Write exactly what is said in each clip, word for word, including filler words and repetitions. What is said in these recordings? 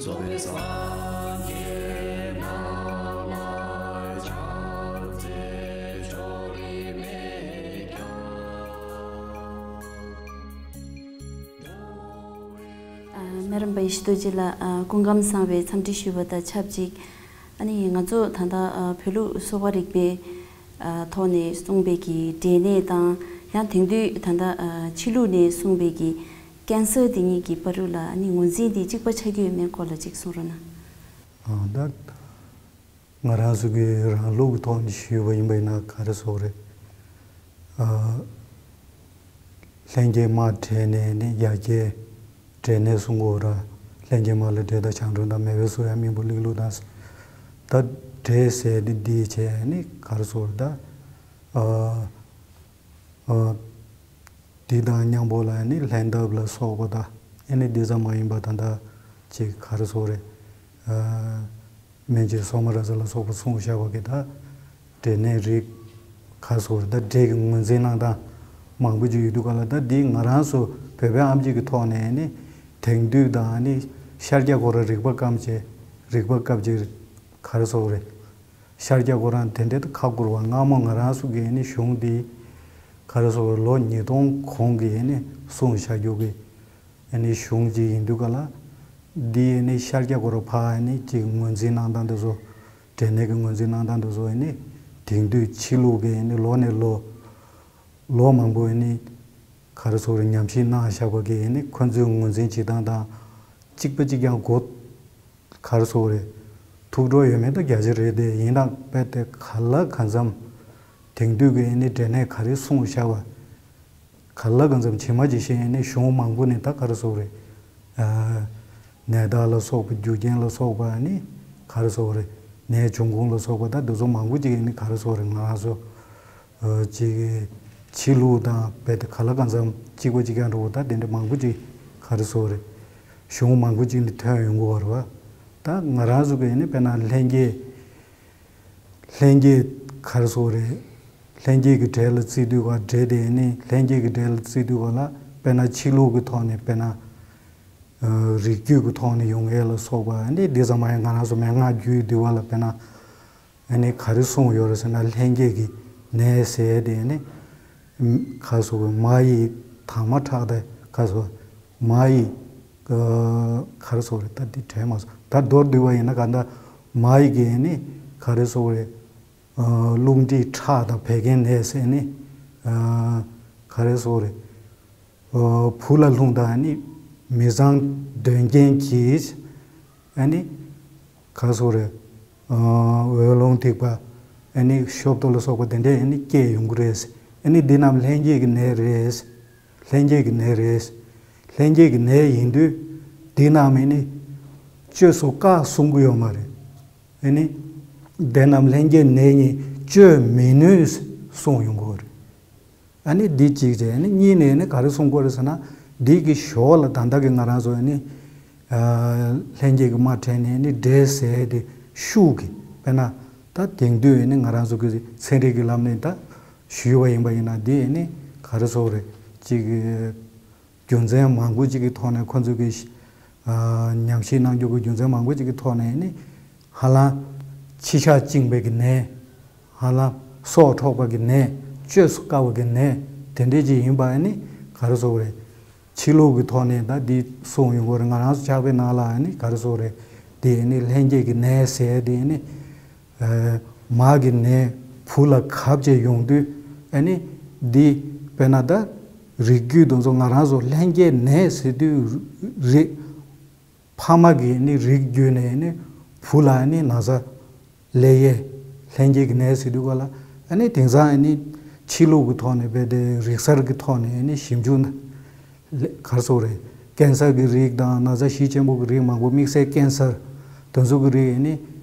སོགས་པའི་སངས་རྒྱས་རྣམས་ལ་ཕྱག་འཚལ་ལོ། ཨ། སྨན་རམས་པ་ཡེ་ཤེས་རྡོ་རྗེ་ལགས། ཨ། སྐུ་ཁམས་བཟང་བའི་འཚམས་འདྲི་ཞུས་པ་དང་ཆབས་ཅིག་ཨ་ནི་ང་ཚོ་ད་ལྟ་ཨ་བོད་ལུགས་གསོ་བ་རིག་པའི་ཨ་ཐོག་ནས་གསུངས་པའི་གི་འབྲས་ནད་དང་། ཡང་དེང་དུས་ད་ལྟ་ཨ་ཕྱི་ལུགས་ནས་གསུངས་པའི་གི་ཀན་སར་འདི་གཉིས་ཀྱི་བར་དུ་ལ་ཨ་ནི་ངོས་འཛིན་འདི་གཅིག་པ་ཆགས་ཀྱི་ཡོད་མེད་སྐོར་ལ་ཅིག་གསུང་རོགས་གནང་། ཨ། ད་ང་རང་ཚོ་གི་རང་ལུགས་ཀྱི་ཐོག་ནས་ཞུས་པ་ཡིན་པ་ཡིན་ན་ག་རེ་ཟེར་དགོས་རེད། ཨ། ལྷན་སྐྱེས་མ་འབྲས་ནད་ནི་ཡ་གྱལ་འབྲས་ནད་གསུང་གི་ཡོད་ར། ལྷན་སྐྱེས་མ་ལ་འབྲས་དང་བྱང་ཁྲོམ་དང་མེ་བོད་སོགས་ཡང་སྨན་པོ་ལེགས་ལུགས་དང་། ད་འབྲས་ཟེར་དེ་འདི་བྱས་ནི་ག་རེ་ཟེར་དགོས་རེད་ད། ཨ། ཨ། འདི་དང་མཉམ་པོ་ལ་ནི་ལྷན་ཐབས་ལ་སོགས་པ་དང་ཨ་ནི་འདི་ཙམ་མ་ཡིན་པ་ད་ལྟ་ཅིག་ག་རེ་ཟེར་དགོས་རེད། ཨ། སྨན་དཔྱད་སོག་མ་ར་ཟ་ལ་སོགས་པ་གསུངས་བཞག་པ་གི་ད་འབྲས་ནད་རིགས་ག་རེ་ཟེར་དགོས་རེད། ད་འབྲས་ཀྱི་ངོས་འཛིན་གནང་སྟངས་མང་པོ་ཅིག་ཡོད་དུས་ག་ལ་ད་འདི་ང་རང་ཚོ་བོད་པའི་ཨེམ་ཆི་གི་ཐོག་ནས་ནི་དེང་དུས་དང་ནི་ཤར་རྒྱག་ཁོ་ར་རིག་པ་སྐམ་བྱས། རིག་པ་སྐབས་ཅིག་ག་རེ་ཟེར་དགོས་རེད། ཤར་རྒྱག་ཁོ་རང་དེ་འདྲའི་ཁ་བསྐུར་བ་སྔ་མོ་ང་རང་ཚོ་གི་ནི་གཞུང་འདི་ག་རེ་ཟེར་དགོས་རེད། ལོ་ཉིས་སྟོང་གོང་གི་ནི་གསུངས་བཞག་རྒྱུ་གི་ནི་གཞུང་ཅིག་ཡིན་དུས་ག་ལ་འདི་ནི་ཤར་རྒྱག་ཁོ་ར་ཕར་ནི་ཅིག་ངོས་འཛིན་གནང་སྟངས་དེ་ཚོ། འབྲས་ནད་ཀྱི་ངོས་འཛིན་གནང་སྟངས་དེ་ཚོ་ནི་དེང་དུས་ཕྱི་ལུགས་ཀྱི་ནི་ལོ་ནས་ལོ་ལོ་མང་པོ་ནི་ག་རེ་ཟེར་དགོས་རེད། ཉམས་ཞིབ་གནང་བཞག་པ་གི་ནི་ཁོ་ཚོའི་ངོས་འཛིན་བྱེད་སྟངས་དང་གཅིག་པ་གཅིག་རྐྱང་གོ་ག་རེ་ཟེར་དགོས་རེད། ཐུགས་སྤྲོ་ཡོད་མེད་ད་རྒྱ་ཆེ་རེད་དེ། ཡིན་ནའང་རྦད་དེ་ག་ལ་གང་འཚམ་དེང་དུས་ཀྱི་ནི་འབྲས་ནད་ག་རེ་གསུངས་བཞག་པ་ག་ལ་གང་འཚམ་ཇི་མ་ཇི་བཞིན་ནི་གཞུང་མང་པོ་ནས་ད་ག་རེ་ཟེར་དགོས་རེད། ཨ། ནད་རྟགས་ལ་སོགས་པ། རྒྱུ་རྐྱེན་ལ་སོགས་པ་ནི་ག་རེ་ཟེར་དགོས་རེད། ནད་འབྱུང་ཁུངས་ལ་སོགས་པ་ད་འདི་ཚོ་མང་པོ་ཅིག་ནི་ག་རེ་ཟེར་དགོས་རེད། ང་རང་ཚོ་ཨ་ཅིག་ཕྱི་ལུགས་དང་རྦད་དེ་ག་ལ་གང་འཚམ་གཅིག་པ་གཅིག་རྐྱང་འདྲ་བོ་ད་དེ་འདྲ་མང་པོ་ཅིག་ག་རེ་ཟེར་དགོས་རེད། གཞུང་མང་པོ་ཅིག་ནི་ཐོན་ཡོང་གི་ཡོད་རེད་བ། ད་ང་རང་ཚོ་གི་ནི་དཔེར་ན་ལྷན་སྐྱེས། ལྷན་སྐྱེས་ག་རེ་ཟེར་དགོས་རེད། ལྷན་སྐྱེས་ཀྱི་འབྲས་ལ་བརྩི་དུས་ག་འབྲས་དེ་ནི་ལྷན་སྐྱེས་ཀྱི་འབྲས་ལ་བརྩི་དུས་ག་ལ་དཔེར་ན་ཕྱི་ལུགས་ཀྱི་ཐོག་ནས་དཔེར་ན། ཨ། རིགས་རྒྱུད་ཀྱི་ཐོག་ནས་ཡོང་ཡས་ལ་སོགས་པ་འདི་འདི་ཙམ་མ་ཡིན། ང་རང་ཚོ་མན་ངག་རྒྱུད་འདི་བ་ལ་དཔེར་ན་ཨ་ནི་ག་རེ་གསུངས་ཡོད་རེད་ཟེར་ན། ལྷན་སྐྱེས་ཀྱི་ནད་ཟེར་དེ་ནི་ག་རེ་ཟེར་དགོས། མ་ཡི་དྭངས་མ་ཁྲག་དང་ག་རེ་ཟེར་དགོས། མ་ཡི་ཨ་ག་རེ་ཟེར་དགོས་རེད། ད་འདི་དྲན་མ་སོང་། ད་མདོར་བསྡུས་པ་ཡིན་ན་ག་ད་མ་ཡི་གི་ནི་ག་རེ་ཟེར་དགོས་རེད། ཨ། རླུང་མཁྲིས་ཁྲག་དང་བད་ཀན་ནད་ཟེར་ནི། ཨ། ག་རེ་ཟེར་དགོས་རེད། ཨ། བུ་ལ་རླུང་དང་ནི་མི་གཙང་གདོན་རྐྱེན་གྱིས་ཨ་ནི་ག་རེ་ཟེར་དགོས་རེད། ཨ། འོད་རླུང་ཐིགས་པ་ཨ་ནི་ཤོབ་ཏོ་ལ་སོགས་པ་དེ་འདྲས་ཨ་ནི་སྐྱེ་ཡོང་གི་རེད། ཨ་ནི་འདི་རྣམས་ལྷན་སྐྱེས་ཀྱི་ནད་རེད། ལྷན་སྐྱེས་ཀྱི་ནད་རེད། ལྷན་སྐྱེས་ཀྱི་ནད་ཡིན་དུས་འདི་རྣམས་ཨ་ནི་བཅོས་སུ་དཀའ་གསུང་གི་ཡོད་མ་རེད། ཨ་ནི། དེ་རྣམས་ལྷན་སྐྱེས་ནད་ཉིད་བཅོས་མི་ནུས་གསུངས་ཡོང་གི་རེད། ཨ་ནི་འདི་གཅིག་བྱས། ཨ་ནི་གཉིས་ནས་ནི་ག་རེ་གསུང་གི་རེད་ཟེར་ན། འདི་གི་ཞོར་ལ་ད་ལྟ་གི་ང་རང་ཚོ་ཨ་ནི། ཨ། ལྷན་སྐྱེས་ཀྱི་མ་འབྲས་ནད་ནི་འབྲས་ཟེར་དེ་ཤུགས་ཀྱིས་དཔེར་ན། ད་དེང་དུས་ཨ་ནི་ང་རང་ཚོ་གི་ཚན་རིག་གི་ལམ་ནས་ད་ཞུས་པ་ཡིན་པ་ཡིན་ན་འདི་ཨ་ནི་ག་རེ་ཟེར་དགོས་རེད། གཅིག་གི་རྒྱུ་མཚན་མང་པོ་ཅིག་གི་ཐོག་ནས་ཁོ་ཚོས་ཀྱི། ཨ། ཉམས་ཞིབ་གནང་རྒྱུ་གི་རྒྱུ་མཚན་མང་པོ་ཅིག་གི་ཐོག་ནས་ནི། ཧ་ལམ་མཆིལ་ཞགས་བཅིངས་པའི་གི་ནད། ཧ་ལམ་སྲོག་འཕྲོག་པ་གི་ནད། བཅོས་སུ་དཀའ་བ་གི་ནད་དེ་འདྲས་ཅིག་ཡིན་པ་ནི་ག་རེ་ཟེར་དགོས་རེད། ཕྱི་ལུགས་ཀྱི་ཐོག་ནས་ད་འདི་གསུངས་ཡོང་གི་རེད། ང་རང་ཚོ་ཕྱག་དཔེ་ནང་ལ་ནི་ག་རེ་ཟེར་དགོས་རེད། དེ་ནི་ལྷན་སྐྱེས་ཀྱི་ནད་ཟེར་དེ་ནི། ཨ། མ་གི་ནད་བུ་ལ་གབ་བྱས་ཡོང་དུས་ཨ་ནི་འདི་དཔེར་ན་ད་རིགས་རྒྱུད་དེ་ཚོ་ང་རང་ཚོ་ལྷན་སྐྱེས་ནད་ཟེར་དུས་རིགས་ཕ་མ་གི་ནི་རིགས་རྒྱུད་ནས་ནི་བུ་ལ་ནི་ན་ཚ་སླེབས་ཡས། ལྷན་སྐྱེས་ཀྱི་ནད་ཟེར་དུས་ག་ལ་ཨ་ནི་དེང་སང་ཨ་ནི་ཕྱི་ལུགས་ཀྱི་ཐོག་ནས་རྦད་དེ་རིག་གསར་གྱི་ཐོག་ནས་ཨ་ནི་ཞིབ་འཇུག་ན། ག་རེ་ཟེར་དགོས་རེད། ཀན་སར་གྱི་རིགས་དང་ན་ཚ་གཞི་ཆེན་པོ་གི་རིགས་མང་པོ། དམིགས་བསལ་ཀན་སར་དེ་ཚོ་གི་རིགས་ནི།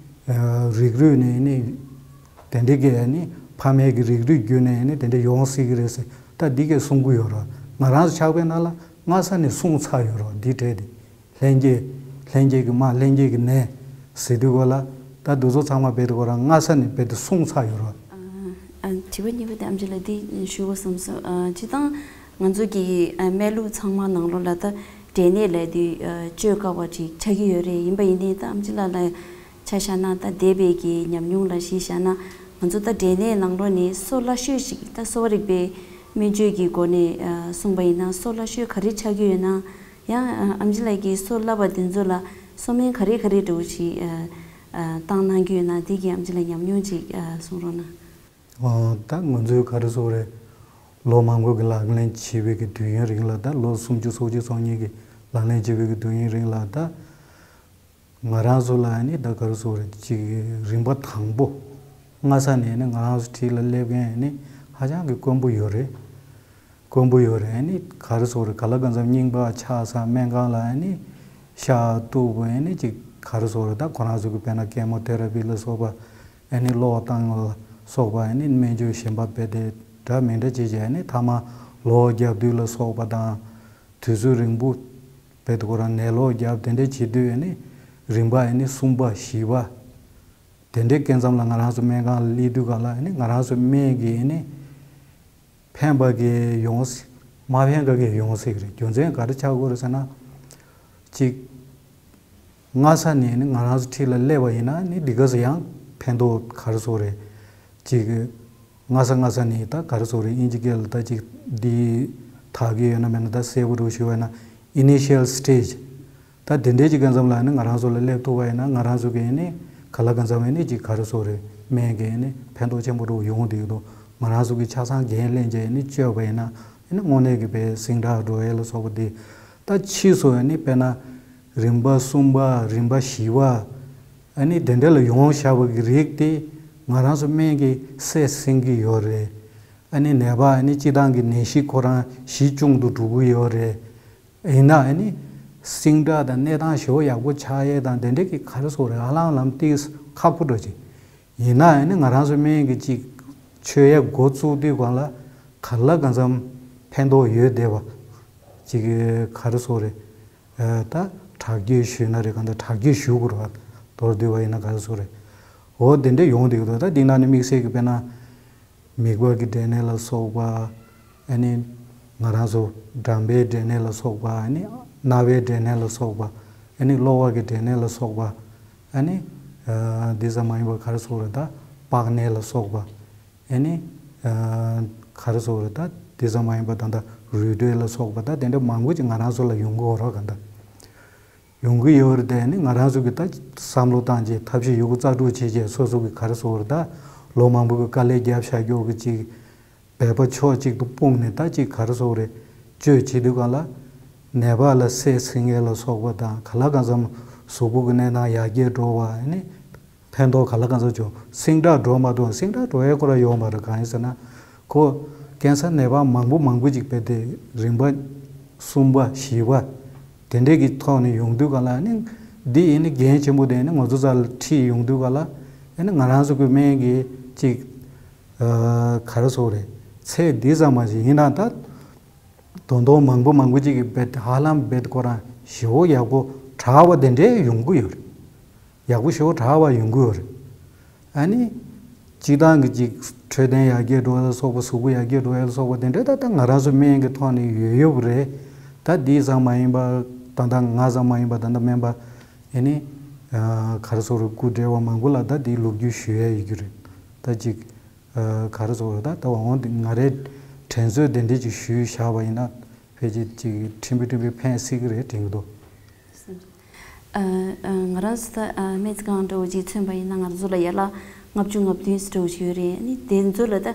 ཨ། རིགས་རུས་ནས་ནི་དེ་འདྲ་གི་ནི་ཕ་མའི་གི་རིགས་རུས་བརྒྱུད་ནས་ནི་དེ་འདྲ་ཡོང་སྲིད་ཀྱི་རེད་ཟེར་ད་འདི་གས་གསུང་གི་ཡོད་རེད། ང་རང་ཚོ་ཕྱག་དཔེ་ནང་ལ་སྔ་ས་ནས་གསུངས་ཚར་ཡོད་རེད། འདི་གྲས་དེ་ལྷན་སྐྱེས། ལྷན་སྐྱེས་ཀྱི་མ། ལྷན་སྐྱེས་ཀྱི་ནད་ཟེར་དུས་ག་ལ་ད་འདི་ཚོ་ཚང་མ་རྦད་དེ་ཁོ་རང་སྔ་ས་ནས་རྦད་དེ་གསུངས་ཚར་ཡོད་རེད། ཨ། དྲི་བ་གཉིས་པ་དེ་ཨེམ་ཆི་ལགས་འདི་ཞུ་དགོས་བསམ་སོང་། ཨ། སྤྱིར་བཏང་ང་ཚོ་གི་ཨ་སྨན་ལུགས་ཚང་མ་ནང་ལོགས་ལ་ད་ འབྲས་ནད་ལབ་དུས་བཅོས་དཀའ་བ་ཅིག་ཆགས་ཀྱི་ཡོད་རེད། ཡིན་པ་ཡིན་ནའི་ད་ཨེམ་ཆི་ལགས་ལ་ཆ་བཞག་ན། ད་འདས་པའི་གི་ཉམས་མྱོང་ལ་གཞི་བཞག་ན། ང་ཚོ་ད་འབྲས་ནད་ནང་ལོགས་ནས་སོ་སླ་ཤོས་ཤིག་ད་གསོ་བ་རིག་པའི་སྨན་བཅོས་ཀྱི་སྒོ་ནས་གསུངས་པ་ཡིན་ན་སོ་སླ་ཤོས་ག་རེ་ཆགས་ཀྱི་ཡོད་ན། ཡང་ཨེམ་ཆི་ལགས་ཀྱིས་སོ་སླ་བ་དེ་ཚོ་ལ་གསོ་སྨན་ག་རེ་ག་རེ་འདྲ་བོ་ཞིག་བཏང་གནང་གི་ཡོད་ན། དེ་གི་ཨེམ་ཆི་ལགས་ཉམས་མྱོང་ཅིག་གསུང་རོགས་གནང་། ཨ། ད་ང་ཚོའི་ག་རེ་ཟེར་དགོས་རེད། ལོ་མང་པོ་གི་ལག་ལེན་བྱས་པའི་གི་དུས་ཡུན་རིང་ལ། ད་ལོ་སུམ་ཅུ་སོ་གཅིག་སོ་གཉིས་ཀྱི་ལག་ལེན་བྱས་པའི་གི་དུས་ཡུན་རིང་ལ། ད་ང་རང་ཚོ་ལ་ཨ་ནི་ད་ག་རེ་ཟེར་དགོས་རེད། ཅིག་རིམ་པ་དང་པོ་སྔ་ས་ནས་ནི་ང་རང་ཚོ་འཁྲིས་ལ་སླེབས་མཁན་ཨ་ནི་ཧ་ཅང་གི་དཀོན་པོ་ཡོད་རེད། དཀོན་པོ་ཡོད་རེད། ཨ་ནི་ག་རེ་ཟེར་དགོས་རེད། ག་ལ་གང་འཚམ་རྙིང་པ་ཆགས་ས་སྨན་ཁང་ལ་ཨ་ནི་ཤ་གཏུབ་པ། ཨ་ནི་ཅིག་ག་རེ་ཟེར་དགོས་རེད། ད་ཁོ་རང་ཚོ་གི་དཔེར་ན་ཀེ་མོ་ཐེ་ར་པི་ལ་སོགས་པ། ཨ་ནི་གློག་བཏང་ལ་སོགས་པ། ཨ་ནི་སྨན་བཅོས་གཞན་པ་རྦད་དེ་འདྲ་མི་འདྲ་བྱས་བྱས། ཨ་ནི་མཐའ་མ་གློག་རྒྱག་དུས་ལ་སོགས་པ་དང་། དུས་ཚོད་རིང་པོ་རྦད་དེ་ཁོ་རང་ནད་གློག་རྒྱབ་དེ་འདྲ་བྱེད་དུས། ཨ་ནི་རིམ་པ་ཨ་ནི་གསུམ་པ་བཞི་པ་དེ་འདྲའི་སྐབས་མཚམས་ལ་ང་རང་ཚོ་སྨན་ཁང་ལ་སླེབས་དུས་སྒང་ལ། ཨ་ནི་ང་རང་ཚོ་སྨན་གྱི་ཨ་ནི་ཕན་པ་གི་ཡོང་སྲིད། མ་ཕན་པ་གི་ཡོང་སྲིད་རེད། རྒྱུ་མཚན་ག་རེ་ཆགས་ཀྱི་ཡོད་རེད་ཟེར་ན། གཅིག་སྔ་ས་ནས་ནི་ང་རང་ཚོ་འཁྲིས་ལ་སླེབས་པ་ཡིན་ན་ནི་འདི་ག་ས་ཡང་ཕན་ཐོགས་ག་རེ་ཟེར་དགོས་རེད། གཅིག་སྔ་ས་སྔ་ས་ནས་ད་ག་རེ་ཟེར་དགོས་རེད། དབྱིན་ཇི་སྐད་ལ་ད་ཅིག་འདི་དག་གི་ཡོད་ན་མེད་ན་ད་གསལ་པོ་རུ་ཞུ་བ་ན། initial stage ད་དེ་འདྲའི་ཅིག་སྐབས་མཚམས་ལ་ནི་ང་རང་ཚོ་ལ་སླེབས་ཐུབ་པ་ཡིན་ན། ང་རང་ཚོ་གི་ནི་ག་ལ་གང་འཚམ་ནི་ཅིག་ག་རེ་ཟེར་དགོས་རེད། སྨན་གྱི་ནི་ཕན་ཐོགས་ཆེན་པོ་རུ་ཡོང་བསྡད་ཀྱི་འདུག་ང་རང་ཚོ་གི་ཆ་ཚང་འགན་ལེན་བྱས་ནི་བཅོས་པ་ཡིན་ན། ཨ་ནི་དངོས་གནས་ཀྱི་དཔེ་ཟིང་དྲག་འགྲོ་ཡས་ལ་སོགས་པ་དེ། ད་ཕྱིས་སུ་ཨ་ནི་དཔེར་ན་རིམ་པ་གསུམ་པ་རིམ་པ་བཞི་པ་ཨ་ནི་དེ་འདྲ་ལ་ཡོང་བཞག་པ་གི་རིགས་དེ་ང་རང་ཚོ་སྨན་གྱིས་བསད་ཟིན་གྱི་ཡོད་རེད། ཨ་ནི་ནད་པ་ཨ་ནི་སྤྱིར་བཏང་གི་ནད་གཞི་ཁོ་རང་ཞི་སྐྱོང་དུ་འགྲོ་གི་ཡོད་རེད། ཡིན་ན་ཨ་ནི་ཟིང་དྲག་དང་གནས་སྟངས་ཞེ་པོ་ཡག་པོ་ཆགས་ཡས་དང་དེ་འདྲ་གི་ག་རེ་ཟེར་དགོས་རེད། ཧ་ལམ་ལམ་ཏིག་ཁག་པོ་འགྲོ་ཅིག་ཡིན་ན་ཨ་ནི་ང་རང་ཚོ་སྨན་གྱི་ཅིག་བཅོས་ཡས་འགོ་བཙུགས་དུས་སྒང་ལ་ག་ལ་གང་འཚམ་ཕན་ཐོགས་ཡོད་བསྡད་པ་ཅིག་ག་རེ་ཟེར་དགོས་རེད། ཨ། ད་དྲག་སྐྱེད་ཞུས་ན་རེད། གང་ལྟར་དྲག་སྐྱེད་ཞུ་དགོས་རེད་བ། མདོར་བསྡུས་པ་ཡིན་ན་ག་རེ་ཟེར་དགོས་རེད། འོ་དེ་འདྲ་ཡོང་བསྡད་ཀྱི་འདུག་ད་འདི་ནང་ནས་དམིགས་བསལ་གྱི་དཔེར་ན། མིད་པ་གི་འབྲས་ནད་ལ་སོགས་པ། ཨ་ནི་ང་རང་ཚོ་འགྲམ་པའི་འབྲས་ནད་ལ་སོགས་པ། ཨ་ནི་རྣ་བའི་འབྲས་ནད་ལ་སོགས་པ། ཨ་ནི་གློ་བ་གི་འབྲས་ནད་ལ་སོགས་པ། ཨ་ནི་ཨ་འདི་ཙམ་མ་ཡིན་པར་ག་རེ་ཟེར་དགོས་རེད། ད་པགས་ནད་ལ་སོགས་པ། ཨ་ནི་ཨ་ག་རེ་ཟེར་དགོས་རེད། ད་འདི་ཙམ་མ་ཡིན་པར་ད་ལྟ་རུས་དྲེག་ལ་སོགས་པ། ད་དེ་འདྲ་མང་པོ་ཅིག་ང་རང་ཚོ་ལ་ཡོང་གི་ཡོད་རེད། གང་ལྟར་ཡོང་གི་ཡོད་རེད་དེ། ཨ་ནི་ང་རང་ཚོ་གིས་ད་བསམ་བློ་བཏང་བྱས་ཐབས་ཤེས་ཡོད་རྒུ་རྩལ་སྤྲུགས་བྱས་བྱས། སོ་སོ་གིས་ག་རེ་ཟེར་དགོས་རེད། ད་ལོ་མང་པོ་གི་དཀའ་ལས་བརྒྱབ་བཞག་རྒྱུ་གི་ཅིག་འབད་པ་ཕྱོགས་གཅིག་ཏུ་སྤུངས་ནས་ད་ཅིག་ག་རེ་ཟེར་དགོས་རེད། བཅོས་བྱེད་དུས་སྒང་ལ་ནད་པ་ལ་བསད་ཟིན་ཡས་ལ་སོགས་པ་དང་། ག་ལ་གང་འཚམ་གཟུགས་པོ་གི་གནས་སྟངས་ཡར་རྒྱས་འགྲོ་བ། ཨ་ནི་ཕན་ཐོགས་ག་ལ་གང་འཚམ་བྱུང་། ཟིང་དྲག་འགྲོ་མ་གཏོགས། ཟིང་དྲག་འགྲོ་ཡས་ཁོ་རང་ཡོད་མ་རེད། གང་ཡིན་ཟེར་ན། ཁོ་ཀན་སར་ནད་པ་མང་པོ་མང་པོ་ཅིག་རྦད་དེ་རིམ་པ་གསུམ་པ་བཞི་པ་དེ་འདྲས་ཀྱི་ཐོག་ནས་ཡོང་དུས་སྒང་ལ། ཨ་ནི་འདི་ཨ་ནི་འགན་ཆེན་པོ་དེ་ཨ་ནི་ང་ཚོ་རྩ་ལ་འཁྲིད་ཡོང་དུས་སྒང་ལ། ཨ་ནི་ང་རང་ཚོ་གི་སྨན་གྱི་ཅིག་ཨ་ག་རེ་ཟེར་དགོས་རེད། ཚད་འདི་ཙམ་མ་ཞིག་ཡིན་ན། ད་དོ་དོ་མང་པོ་མང་པོ་ཅིག་གིས་རྦད་དེ་ཧ་ལམ་རྦད་དེ་ཁོ་རང་ཞེ་པོ་ཡག་པོ་དྲག་པ་དེ་འདྲས་ཡོང་གི་ཡོད་རེད། ཡག་པོ་ཞེ་པོ་དྲག་པ་ཡོང་གི་ཡོད་རེད། ཨ་ནི་སྤྱིར་བཏང་གི་ཅིག་འཕྲོད་བསྟེན་ཡར་རྒྱས་འགྲོ་བ་ལ་སོགས་པ། གཟུགས་པོ་ཡར་རྒྱས་འགྲོ་བ་ལ་སོགས་པ་དེ་འདྲས་ད་ལྟ་ང་རང་ཚོ་སྨན་གྱི་ཐོག་ནས་ཡོད་ཡོད་རེད། ད་འདི་ཙམ་མ་ཡིན་པ། ད་ལྟ་ང་ཙམ་མ་ཡིན་པ། ད་ལྟ་སྨན་པ་ཨ་ནི་ཨ་ག་རེ་ཟེར་དགོས་རེད། སྐུ་བགྲེས་པ་མང་པོ་ལ་ད་འདི་ལོ་རྒྱུས་ཞུ་ཡས་ཡོད་རྒྱུ་རེད། ད་ཅིག་ཨ་ག་རེ་ཟེར་དགོས་རེད། ད་ད་འོང་དེ་ང་རའི་དྲན་གསོ་དེ་འདྲས་ཅིག་ཞུས་བཞག་པ་ཡིན་ན། ཕལ་ཆེར་ཅིག་ཕྲན་བུ་ཕྲན་བུ་ཕན་སྲིད་ཀྱི་རེད་དྲན་གྱི་འདུག་ཨ་ཨ་ང་རང་ཚོ་ད་ཨ་སྨན་རྩིས་ཁང་འདྲ་བོ་ཅིག་མཚོན་པ་ཡིན་ན། ང་ཚོ་ལ་ཡར་ལ་ལྔ་བཅུ་ང་བདུན་ཙམ་འདྲ་བོ་ཞིག་ཡོད་རེད། ཨ་ནི་དེ་ཚོ་ལ་ད་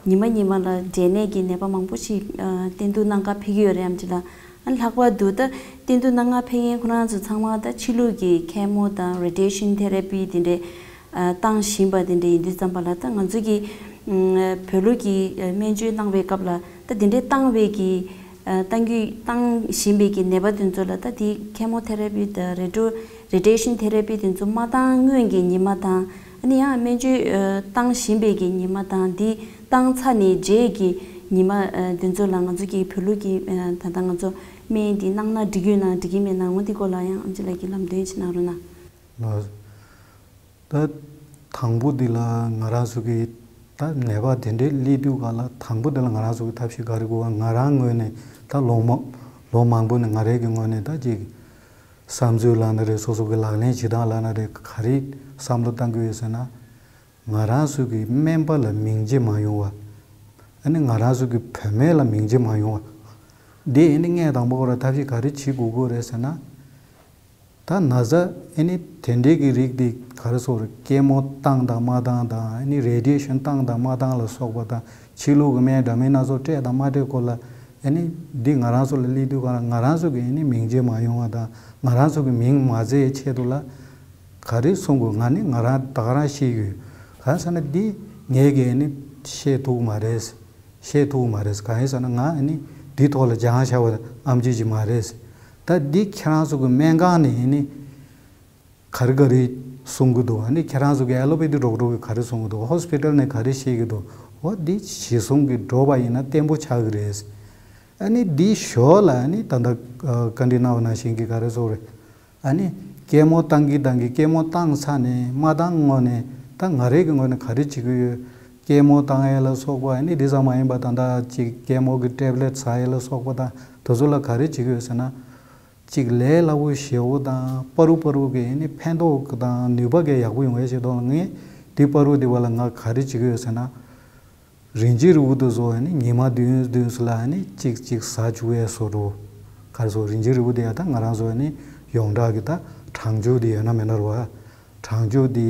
ཉི་མ་ཉི་མ་ལ་འབྲས་ནད་ཀྱི་ནད་པ་མང་པོ་ཞིག་ཨ་བསྟེན་གཏུགས་གནང་ག་ཕེབས་ཀྱི་ཡོད་རེད། ཨེམ་ཆི་ལགས། ཨ་ལྷག་པར་དུ་ད་བསྟེན་གཏུགས་གནང་ག་ཕེབས་མཁན་ཁོ་རང་ཚོ་ཚང་མ་ད་ཕྱི་ལུགས་ཀྱི་ཁེ་མོ་དང་རེ་ཌི་ཡེ་ཤན་ཐེ་ར་པི་དེ་འདྲས་ཨ་བཏང་བཞིན་པ་དེ་འདྲས་ཡིན་དུས་ཙམ་པ་ལ། ད་ང་ཚོ་གི་ཨ་བོད་ལུགས་ཀྱི་ཨ་སྨན་བཅོས་གནང་བའི་སྐབས་ལ་ད་དེ་འདྲས་བཏང་བའི་གི་ཨ་བཏང་རྒྱུ་བཏང་བཞིན་པའི་གི་ནད་པ་དེ་ཚོ་ལ་ད་དེ་ཁེ་མོ་ཐེ་ར་པི་དང་རེ་ཌི་ཡོ་རེ་ཌི་ཡེ་ཤན་ཐེ་ར་པི་དེ་ཚོ་མ་བཏང་སྔོན་གྱི་ཉི་མ་དང་། ཨ་ནི་ཡང་སྨན་བཅོས་ཨ་བཏང་བཞིན་པའི་གི་ཉི་མ་དང་། དེ་བཏང་ཚར་ནས་རྗེས་ཀྱི་ཉི་མ་ཨ་དེ་ཚོ་ལ་ང་ཚོ་གི་བོད་ལུགས་ཀྱི་ཨ་ད་ལྟ་ང་ཚོ་སྨན་དེ་གནང་ན་འགྲིག་གི་ཡོད་ན་འགྲིག་གི་མེད་ན། འོ་དེ་སྐོར་ལ་ཡང་ཨེམ་ཆི་ལགས་ཀྱིས་ལམ་སྟོན་ཅིག་གནང་རོགས་གནང་། ལགས། ད་དང་པོ་འདི་ལ་ང་རང་ཚོ་གི་ད་ནད་པ་དེ་འདྲས་སླེབས་དུས་སྒང་ལ། དང་པོ་འདི་ལ་ང་རང་ཚོ་གི་ཐབས་ཤེས་ག་རེ་དགོས་པ། ང་རང་ངོས་ནས་ད་ལོ་མ་ ལོ་མང་པོ་ནས་ང་རའི་གི་ངོས་ནས་ད་ཅིག་བསམ་ཚུལ་ལབ་ན་རེད། སོ་སོ་གི་ལག་ལེན་བྱེད་སྟངས་ལབ་ན་རེད། ག་རེ་བསམ་བློ་བཏང་གི་ཡོད་ཟེར་ན། ང་རང་ཚོ་གི་སྨན་པ་ལ་མིང་རྗེ་མ་ཡོང་བ། ཨ་ནི་ང་རང་ཚོ་གི་བུད་མེད་ལ་མིང་རྗེ་མ་ཡོང་བ། འདི་ཨ་ནི་ངས་དང་པོ་ཁོ་ར་ཐབས་ཤེས་ག་རེ་བྱེད་དགོས་ཀྱི་རེད་ཟེར་ན། ད་ན་ཚ་ཨ་ནི་དེ་འདྲའི་གི་རིགས་འདི་ག་རེ་ཟེར་རེད། ཀེ་མོ་བཏང་དང་མ་བཏང་དང་། ཨ་ནི་རེ་ཌི་ཡེ་ཤན་བཏང་དང་མ་བཏང་ལ་སོགས་པ་དང་། ཕྱི་ལུགས་ཀྱི་སྨན་འདྲ་མིན་སྣ་ཚོགས་སྤྲད་དང་མ་སྤྲད་སྐོར་ལ། ཨ་ནི་འདི་ང་རང་ཚོ་ལ་སླེབས་དུས་ག་རེ། ང་རང་ཚོ་གི་ཨ་ནི་མིང་རྗེ་མ་ཡོང་བ་དང་། ང་རང་ཚོ་གི་མིང་མ་བརྗེད་ཆེད་དུ་ལ་ག་རེ་གསུང་དགོས། ང་ནི་ང་རང་ད་ག་རང་ཤེས་ཡོད། གང་ཟེར་ན་འདི་ངས་གི་ཨ་ནི་བཤད་ཐུབ་ཀྱི་མ་རེད། བཤད་ཐུབ་ཀྱི་མ་རེད། གང་ཡིན་ཟེར་ན་ང་ཨ་ནི་འདི་ཐོག་ལ་སྦྱང་བྱ་བ་ཨེམ་ཆི་ཅིག་མ་རེད། ད་འདི་ཁྱེད་རང་ཚོ་གི་སྨན་ཁང་ནས་ཨ་ནི་ག་རེ་ག་རེ་གསུང་གི་འདུག། ཨ་ནི་ཁྱེད་རང་ཚོ་གི་ཨེ་ལོ་པེ་ཐི་ཌོག་ཊར་གི་ག་རེ་གསུང་གི་འདུག། ཧོ་སི་པི་ཊལ་ནས་ག་རེ་བཤད་ཀྱི་འདུག། འོ་འདི་གཞི་བཟུང་གི་འགྲོ་བ་ཡིན་ན་བརྟན་པོ་ཆགས་ཀྱི་རེད། ཨ་ནི་འདི་ཞོར་ལ་ཨ་ནི་ད་ལྟ་ཨ་བཀའ་འདྲི་གནང་བ་ནང་བཞིན་གྱི་ག་རེ་ཟེར་རེད། ཨ་ནི་ཀེ་མོ་བཏང་གི་བཏང་གི། ཀེ་མོ་བཏང་ཚར་ནས་མ་བཏང་སྔོན་ནས་ད་ང་རའི་གི་ངོས་ནས་ག་རེ་བྱེད་ཀྱི་ཡོད། ཀེ་མོ་བཏང་ཡས་ལ་སོགས་པ། ཨ་ནི་འདི་ཙམ་མ་ཡིན་པ་ད་ལྟ་ཅིག་ཀེ་མོ་གི་ཊེབ་ལེཊ་ཟ་ཡས་ལ་སོགས་པ་དང་དེ་ཚོ་ལ་ག་རེ་བྱེད་ཀྱི་ཡོད་ཟེར་ན། ཅིག་ལས་སླ་པོ་ཞེ་པོ་དང་། པ་རུ་པ་རུ་གི་ཨ་ནི་ཕན་ཐོགས་དང་ནུས་པ་གི་ཡག་པོ་ཡོང་ཡས་ཆེད་དུ་ངས་འདི་པ་རུ་འདི་བ་ལ་ང་ག་རེ་བྱེད་ཀྱི་ཡོད་ཟེར་ན། རིན་ཆེན་རིལ་བུ་དེ་ཚོ་ཨ་ནི་ཉི་མ་བདུན་བདུན་ཙམ་ལ་ཨ་ནི་གཅིག་གཅིག་ཟ་བཅུག་ཡས་བཟོ་འདྲ། ག་རེ་ཟེར། རིན་ཆེན་རིལ་བུ་དེ་ཡང་ད་ང་རང་ཚོ་ཨ་ནི་ཡོངས་གྲགས་ཀྱི་ད་གྲང་སྦྱོར་དེ་ཡོད་ན་མེད་ན་རེད་བ། གྲང་སྦྱོར་དེ་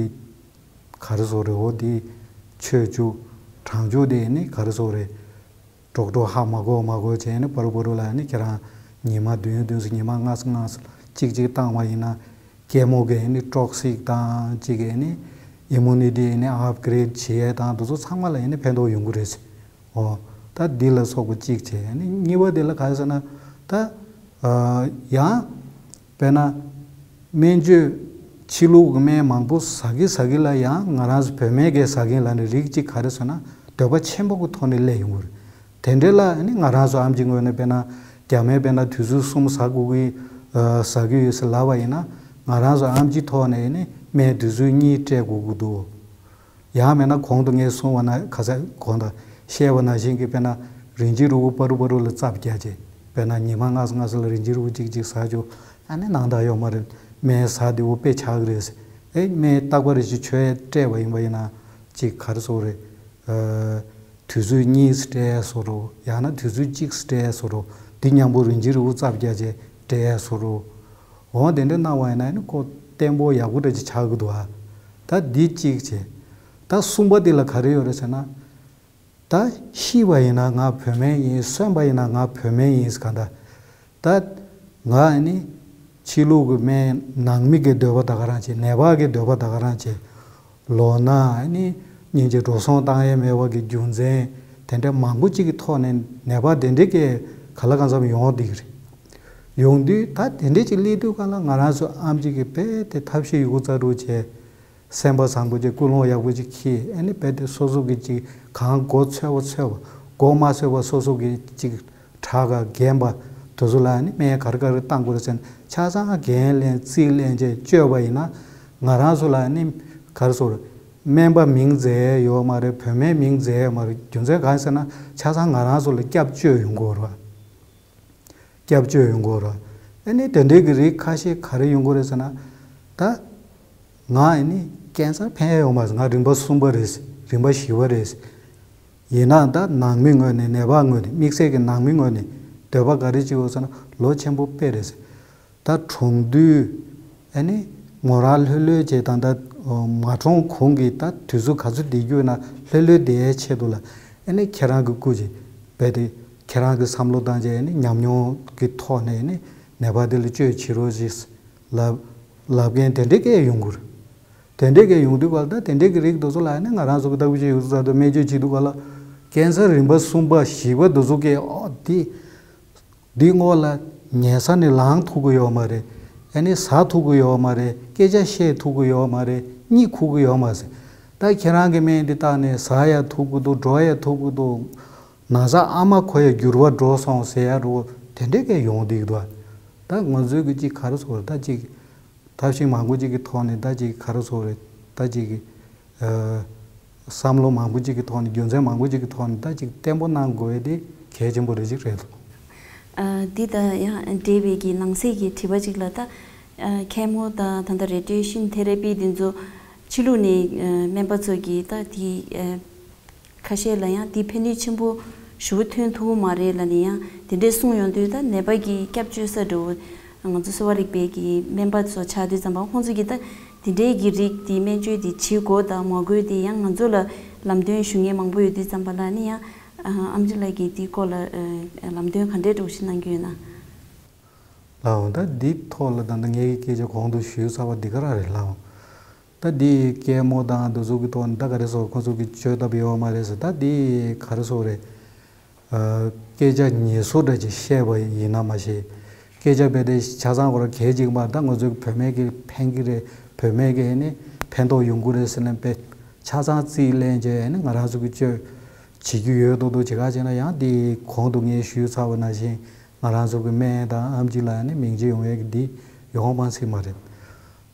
ག་རེ་ཟེར་རེད། འོ་དེ་མཆོད་བཅུག། གྲང་སྦྱོར་དེ་ཨ་ནི་ག་རེ་ཟེར་རེད། ཀྲོག་ཀྲོག་ཧ་མ་གོ་མ་གོ་བྱས་ནས་པ་རུ་པ་རུ་ལ་ནི་ཁྱེད་རང་ཉི་མ་བདུན་བདུན་ཙམ། ཉི་མ་ལྔ་ཙམ་ལྔ་ཙམ་གཅིག་གཅིག་བཏང་བ་ཡིན་ན། ཀེ་མོ་གི་ནི་ཊོག་སིག་དང་གཅིག་གི་ནི་ཨི་མུ་ནི་ཊི་ནི་ཨབ་གྷི་རེཌ་བྱེད་ཡས་དང་དེ་ཚོ་ཚང་མ་ལ་ནི་ཕན་ཐོགས་ཡོང་གི་རེད། འོ། ད་འདི་ལ་སོགས་པ་གཅིག་བྱས། ནི་གཉིས་པ་དེ་ལ་ག་རེ་ཟེར་ན། ད་ཡང་དཔེར་ན་སྨན་བཅོས་ཕྱི་ལུགས་ཀྱི་སྨན་མང་པོ་ཟ་གི་ཟ་གི་ལ་ཡང་ང་རང་ཚོ་བོད་སྨན་གྱི་ཟ་མཁན་ལ་ནི་རིགས་གཅིག་ག་རེ་ཟེར་ན་འདོད་པ་ཆེན་པོ་གི་ཐོག་ནས་སླེབས་ཡོང་གི་རེད། དེ་འདྲ་ལ་ནི་ང་རང་ཚོ་ཨེམ་ཆི་ངོས་ནས་དཔེར་ན་རྒྱ་སྨན་དཔེར་ན་དུས་ཚོད་གསུམ་ཟ་དགོས་ཀྱི་ཟ་གི་ཡོད་ཟེར་ལབ་པ་ཡིན་ན། ང་རང་ཚོ་ཨེམ་ཆི་ཐོག་ནས་ནི་སྨན་དུས་ཚོད་གཉིས་སྤྲད་དགོས་ཀྱི་འདུག། ཡང་མིན་ན་གོང་དུ་ངས་གསུངས་པ་ན། ཁ་སང་གོང་དུ་བཤད་པ་ནང་བཞིན་གྱི་དཔེར་ན་རིན་ཆེན་རིལ་བུ་པ་རུ་པ་རུ་ལ་རྩབ་རྒྱག་བྱས། དཔེར་ན་ཉི་མ་ལྔ་ཙམ་ལྔ་ཙམ་ལ་རིན་ཆེན་རིལ་བུ་གཅིག་གཅིག་ཟ་བཅུག། ཨ་ནི་ནང་ལྟར་ཡོད་མ་རེད། སྨན་ཟ་བདེ་བོ་དཔེ་ཆགས་ཀྱི་རེད། ཨེ་སྨན་རྟག་པ་རེ་ཞིག་མཆོད་ཡས་སྤྲད་པ་ཡིན་པ་ཡིན་ན་ཅིག་ག་རེ་ཟེར་རེད། ཨ། དུས་ཚོད་གཉིས་སྤྲད་ཡས་བཟོ་འདྲ། ཡང་ན་དུས་ཚོད་གཅིག་སྤྲད་ཡས་བཟོ་འདྲ། འདི་མཉམ་པོ་རིན་ཆེན་རིལ་བུ་རྩབ་རྒྱག་བྱས་སྤྲད་ཡས་བཟོ་འདྲ། འོ་དེ་འདྲ་གནང་བ་ཡིན་ན་ནི་ཁོ་བརྟན་པོ་ཡག་པོ་འདྲ་ཅིག་ཆགས་ཀྱི་འདུག་ཨ། ད་འདི་གཅིག་བྱས། ད་གསུམ་པ་འདི་ལ་ག་རེ་ཡོད་རེད་ཟེར་ན། ད་ཤི་བ་ཡིན་ན་ང་བོད་སྨན་ཡིན། གསོན་པ་ཡིན་ན་ང་བོད་སྨན་ཡིན་ཟེར་ག་འདྲ། ད་ང་ནི་ཕྱི་ལུགས་ཀྱི་སྨན་ནང་མི་གི་འདོད་པ་ད་ག་རང་བྱེད། ནད་པ་གི་འདོད་པ་ད་ག་རང་བྱེད། ལོག་ན་ནི་སྙིང་རྗེ་འགྲོ་སོང་བཏང་ཡས་མེད་པ་གི་རྒྱུ་མཚན་དེ་འདྲ་མང་པོ་གཅིག་གི་ཐོག་ནས་ནད་པ་དེ་འདྲ་གི་ག་ལ་གང་འཚམ་ཡོང་བསྡད་ཀྱི་རེད། ཡོང་དུས་ད་དེ་འདྲ་ཅིག་སླེབས་དུས་ག་ལ་ང་རང་ཚོ་ཨེམ་ཆི་གི་རྦད་དེ་ཐབས་ཤེས་ཡོད་རྒུ་རྩལ་སྤྲུགས་བྱས། སེམས་པ་བཟང་པོ་ཅིག། ཀུན་སློང་ཡག་པོ་ཅིག་འཁྱེར། ཨ་ནི་རྦད་དེ་སོ་སོ་གི་ཅིག་གང་མགོ་ཚོད་པ་ཚོད་པ། མགོ་མ་ཚོད་པ་སོ་སོ་གི་ཅིག་དྲག་ག་རྒན་པ་དེ་ཚོ་ལ་ནི་སྨན་ག་རེ་ག་རེ་བཏང་དགོས་རེད་ཟེར་ན། ཆ་ཚང་འགན་ལེན་རྩིས་ལེན་བྱས་བཅོས་པ་ཡིན་ན། ང་རང་ཚོ་ལ་ནི་ག་རེ་ཟེར། སྨན་པ་མིང་བརྗེ་ཡས་ཡོད་མ་རེད། བོད་སྨན་མིང་བརྗེ་ཡས་ཡོད་མ་རེད། རྒྱུ་མཚན་གང་ཡིན་ཟེར་ན། ཆ་ཚང་ང་རང་ཚོ་ལ་སྐྱབས་བཅོལ་ཡོང་དགོས་རེད། སྐྱབས་བཅོལ་ཡོང་དགོས་རེད། ཨ་ནི་དེ་འདྲའི་གི་རིགས་ཁ་ཤས་ག་རེ་ཡོང་གི་རེད་ཟེར་ན། ད་ང་ཨ་ནི་ཀན་སར་ཕན་ཡས་ཡོད་མ་རེད། ང་རིམ་པ་གསུམ་པ་རེད། རིམ་པ་བཞི་པ་རེད། ཡིན་ནའང་ད་ནང་མི་ངོས་ནས། ནད་པ་ངོས་ནས། དམིགས་བསལ་གྱི་ནང་མི་ངོས་ནས་འདོད་པ་ག་རེ་བྱེད་ཀྱི་ཟེར་ན། ལོ་ཆེན་པོ་དཔེ་རེད། ད་གྲོངས་དུས་ཨ་ནི་ངོ་རང་ལྷོད་ལྷོད་བྱས་དང་། ད་མ་གྲོངས་གོང་གི་ད་དུས་ཚོད་ག་ཚོད་བསྡད་རྒྱུ་ཡིན་ན་ལྷོད་ལྷོད་བསྡད་ཡས་ཆེད་དུ་ལ། ཨ་ནི་ཁྱེད་རང་གི་སྐུ་ཅིག་རྦད་དེ་ཁྱེད་རང་གི་བསམ་བློ་བཏང་བྱས། ཨ་ནི་ཉམས་མྱོང་གི་ཐོག་ནས་ཨ་ནི་ནད་པ་དེ་ལ་བཅོས་བྱེད་རོགས་ཞེས་ལབ་ལབ་མཁན་དེ་འདྲ་གས་ཡོང་གི་རེད། དེ་འདྲ་གས་ཡོང་དུས་ག་ལ། ད་དེ་འདྲ་གི་རིགས་དེ་ཚོ་ལ་ཨ་ནི་ང་རང་ཚོ་གི་ལྟ་བུ་ཅིག་ཡོད་ཚ་དུ་སྨན་བཅོས་བྱེད་དུས་ག་ལ། ཀན་སར་རིམ་པ་གསུམ་པ་བཞི་པ་དེ་ཚོ་གས། ཨོ་དེ། འདི་སྔོན་ལ་ཉལ་ས་ནས་ལངས་ཐུབ་ཀྱི་ཡོད་མ་རེད། ཨ་ནི་ཟ་ཐུབ་ཀྱི་ཡོད་མ་རེད། སྐད་ཆ་བཤད་ཐུབ་ཀྱི་ཡོད་མ་རེད། གཉིད་ཁུག་གི་ཡོད་མ་རེད། ད་ཁྱེད་རང་གི་སྨན་འདི་བཏང་ནས་ཟ་ཡ་ཐུབ་ཀྱི་འདུག། འགྲོ་ཡ་ཐུབ་ཀྱི་འདུག། ན་ཚ་ཨ་མ་ཁོ་ཡ་འགྱུར་བ་འགྲོ་སོང་ཟེར་ཡ་རུ་དེ་འདྲ་གས་ཡོང་བསྡད་ཀྱི་འདུག། ད་ང་ཚོའི་གི་ཅིག་ག་རེ་ཟེར། ད་ཅིག་ཐབས་ཤེས་མང་པོ་ཅིག་གི་ཐོག་ནས། ད་ཅིག་ག་རེ་ཟེར་རེད། ད་ཅིག་གི་ཨ། བསམ་བློ་མང་པོ་ཅིག་གི་ཐོག་ནས། རྒྱུ་མཚན་མང་པོ་ཅིག་གི་ཐོག་ནས་ད་ཅིག་བརྟན་པོ་གནང་དགོས་ཡས་དེ་གལ་ཆེན་པོ་རེ་ཅིག་རེད་འདུག། ཨ། འདི་དང་ཡང་འབྲེལ་བའི་གི་ནང་གསེས་ཀྱི་དྲི་བ་ཅིག་ལ། ད་ཨ་ཁེ་མོ་དང་ད་ལྟ་རེ་ཌི་ཡེ་ཤན་ཐེ་ར་པི་འདི་ཚོ་ཕྱི་ལུགས་ནས་ཨ་སྨན་པ་ཚོ་གིས་ད་དེ་ཨ་ཁ་ཤས་ལ་ཡང་དེ་ཕན་ནུས་ཆེན་པོ་ཞེ་པོ་ཐོན་ཐུབ་ཀྱི་མ་རེད་ལབ་ནས་ཡང་དེ་འདྲས་གསུངས་ཡོང་དུས། ད་ནད་པ་གི་སྐྱབས་བཅོལ་ས་འདྲ་བོ་ང་ཚོ་གསོ་བ་རིག་པའི་གི་སྨན་པ་ཚོ་ཆགས་དུས་ཙམ་པ། ཁོང་ཚོ་གིས་ད་དེ་འདྲའི་གི་རིགས་དེ་སྨན་བཅོས་དེ་བྱེད་དགོས་དང་མ་དགོས་དེ་ཡང་ང་ཚོ་ལ་ལམ་སྟོན་ཞུ་མཁན་མང་པོ་ཡོད་དུས་ཙམ་པ་ལ་ནི་ཡང་། ཨ། ཨེམ་ཆི་ལགས་ཀྱིས་དེའི་སྐོར་ལ་ཨ་ལམ་སྟོན་ག་འདྲའི་འདྲ་བོ་ཞིག་གནང་གི་ཡོད་ན། ལགས་འོང་། ད་འདི་ཐོག་ལ་ད་ལྟ་ངའི་སྐད་ཆ་གོང་དུ་ཞུས་ཚར་བ་འདི་ག་རང་རེད། ལགས་འོང་། ད་འདི་ཀེ་མོ་དང་འདི་ཚོ་གི་ཐོག་ནས་ད་ག་རེ་ཟེར། ཁོ་ཚོ་གི་བཅོས་ཐབས་ཡོད་མ་རེད་ཟེར། ད་འདི་ག་རེ་ཟེར་རེད། ཨ། སྐད་ཆ་ངེས་སོ་འདྲ་ཅིག་བཤད་པ་ཡིན་ན་མ་གཞི། སྐད་ཆ་རྦད་དེ་ཆ་ཚང་ཁོ་རང་གལ་ཆེ་གི་མ་རེད། ད་ང་ཚོའི་བོད་སྨན་གྱིས་ཕན་གྱི་རེད། བོད་སྨན་གྱིས་ནི་ཕན་ཐོགས་ཡོང་གི་རེད་ཟེར་ནས་དཔེ་ཆ་ཚང་རྩིས་ལེན་བྱས་ནི་ང་རང་ཚོ་གི་བཅོས་བྱེད་རྒྱུ་ཡོད་མདོག་མདོག་བྱེད། ག་བྱས་ན་ཡང་འདི་གོང་དུ་ངས་ཞུས་ཚར་བ་ནང་བཞིན་ང་རང་ཚོ་གི་སྨན་དང་ཨེམ་ཆི་ལགས་ནི་མིང་ཆད་ཡོང་ཡས་ཀྱི་འདི་ཡོང་མ་སྲིད་མ་རེད།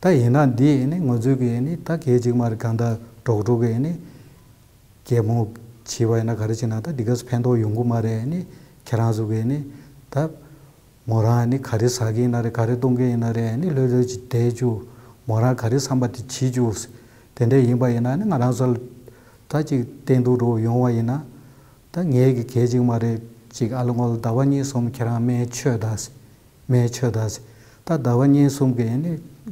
ད་ཡིན་ན་འདི་ནི་ང་ཚོའི་གི་ནི་ད་གལ་ཆེ་གི་མ་རེད། གང་ལྟར་ཌོག་ཊར་གི་ནི་གད་མོ་བྱས་པ་ཡིན་ན་ག་རེ་བྱས་ན་ད་འདི་ག་ཚོད་ཕན་ཐོགས་ཡོང་གི་མ་རེད། ནི་ཁྱེད་རང་ཚོ་གི་ནི་ད་མོ་རང་ནི་ག་རེ་ཟ་གི་ཡིན་ན་རེད། ག་རེ་བཏུང་གི་ཡིན་ན་རེད། ནི་ལྷོད་ལྷོད་ཅིག་བསྡད་བཅུག་མོ་རང་ག་རེ་བསམ་པ་དེ་བྱེད་བཅུག་དེ་འདྲ་ཡིན་པ་ཡིན་ན་ནི་ང་རང་ཚོ་ལ་ད་ཅིག་བསྟེན་གཏུག་འདྲ་བོ་ཡོང་བ་ཡིན་ན། ད་ངས་གི་གལ་ཆེ་གི་མ་རེད། ཅིག་ཨ་ལོ་ངོ་ལ་ཟླ་བ་གཉིས་གསུམ་ཁྱེད་རང་སྨན་མཆོད་ད། སྨན་མཆོད་ད། ད་ཟླ་བ་གཉིས་གསུམ་གི་ནི་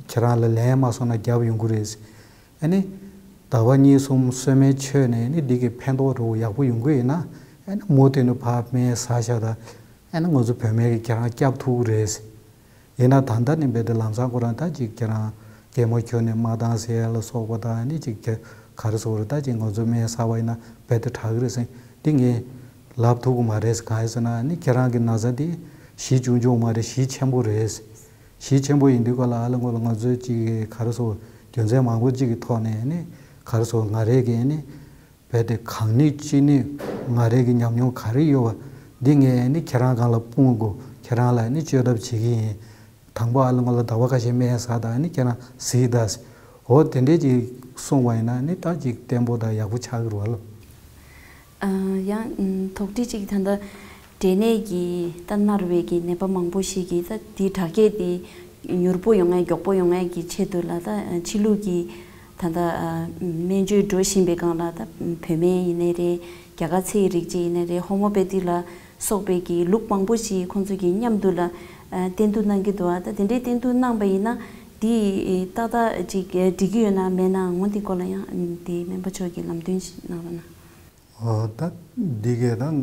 ཁྱེད་རང་ལ་ལན་མ་སོང་ན་རྒྱབ་ཡོང་གི་རེད། ཨ་ནི་ཟླ་བ་གཉིས་གསུམ་གསོལ་སྨན་མཆོད་ནས་ནི་འདི་གི་ཕན་ཐོགས་འདྲ་བོ་ཡག་པོ་ཡོང་གི་ཡིན་ན། ཨ་ནི་མུ་མཐུད་ནས་ཕར་སྨན་ཟ་ཤག་ད། ཨ་ནི་ང་ཚོ་བོད་སྨན་གྱིས་ཁྱེད་རང་སྐྱོབ་ཐུབ་ཀྱི་རེད། ཡིན་ན་ད་ལྟ་ནས་རྦད་དེ་ལམ་སང་ཁོ་རང་ད་ཅིག་ཁྱེད་རང་གད་མོ་ཁྱོན་ནས་མ་བཏང་ཟེར་ཡ་ལ་སོགས་པ་དང་། ཨ་ནི་ཅིག་ག་རེ་ཟེར་རེད། ད་ཅིག་ང་ཚོ་སྨན་ཟ་བ་ཡིན་ན་རྦད་དེ་དྲག་གི་རེད་ཟེར་འདི་ངས་ལབ་ཐུབ་ཀྱི་མ་རེད། གང་ཡིན་ཟེར་ན་ཨ་ནི་ཁྱེད་རང་གི་ན་ཚ་འདི་གཞི་ཆུང་ཆུང་མ་རེད། གཞི་ཆེན་པོ་རེད། གཞི་ཆེན་པོ་ཡིན་དུས་ག་ལ་ཨ་ལོ་ངོ་ལ་ང་ཚོའི་ཅིག་ག་རེ་ཟེར་རྒྱུ་མཚན་མང་པོ་ཅིག་གི་ཐོག་ནས་ཨ་ནི་ག་རེ་ཟེར་ང་རེ་གིས་ཨ་ནི། རྦད་དེ་གང་ནུས་ཅི་ནུས་ང་རའི་གི་ཉམས་མྱོང་ག་རེ་ཡོད་པ་འདི་ངས་ནི་ཁྱེད་རང་སྒང་ལ་སྤུངས་དགོས། ཁྱེད་རང་ལ་ནི་བཅོས་ཐབས་བྱེད་ཀྱི་ཡིན། དང་པོ་ཨ་ལོ་ང་ལ་ཟླ་བ་ཁ་ཤས་སྨན་ཟ་དང་ནི་ཁྱེད་རང་གཟིགས་དང་། འོ་དེ་འདྲས་ཅིག་གསུངས་པ་ཡིན་ན་ནི་ད་ཅིག་བརྟན་པོ་དང་ཡག་པོ་ཆགས་ཀྱི་རེད་བ་ལོ། ཨ། ཡང་དོགས་འདྲི་ཅིག་ད་ལྟ་འབྲས་ནད་ཀྱི་ད་མནར་བའི་གི་ནད་པ་མང་པོ་ཞིག་གིས་ད་དེའི་དྲག་སྐྱེད་དེ་མྱུར་པོ་ཡོང་ཡས་མགྱོགས་པོ་ཡོང་ཡས་ཀྱི་ཆེད་དུ་ལ་ད་ཕྱི་ལུགས་ཀྱི་ད་ལྟ་ཨ་སྨན་བཅོས་འགྲོ་བཞིན་པའི་སྒང་ལ་ད་བོད་སྨན་ཡིན་ནའི་རེད། རྒྱ་གར་ཚེ་ཡི་རིག་བྱེད་ཡིན་ནའི་རེད། ཧོ་མོ་པེ་ཐི་ལ་སོགས་པའི་གི་ལུགས་མང་པོ་ཞིག་ཁོང་ཚོ་གི་མཉམ་དུ་ལ་ཨ་བསྟེན་གཏུག་གནང་གི་འདུག་ཨ་ད་དེ་འདྲའི་བསྟེན་གཏུག་གནང་པ་ཡིན་ན་འདི་ཏག་ཏག་ཅིག་འགྲིག་གི་ཡོད་ན་མེད་ན། འོ་འདི་སྐོར་ལ་ཡང་དེ་སྨན་པ་མཆོག་གིས་ལམ་སྟོན་ཞིག་གནང་རོགས་གནང་། ཨོ། ད་འདི་གས་ད་ང་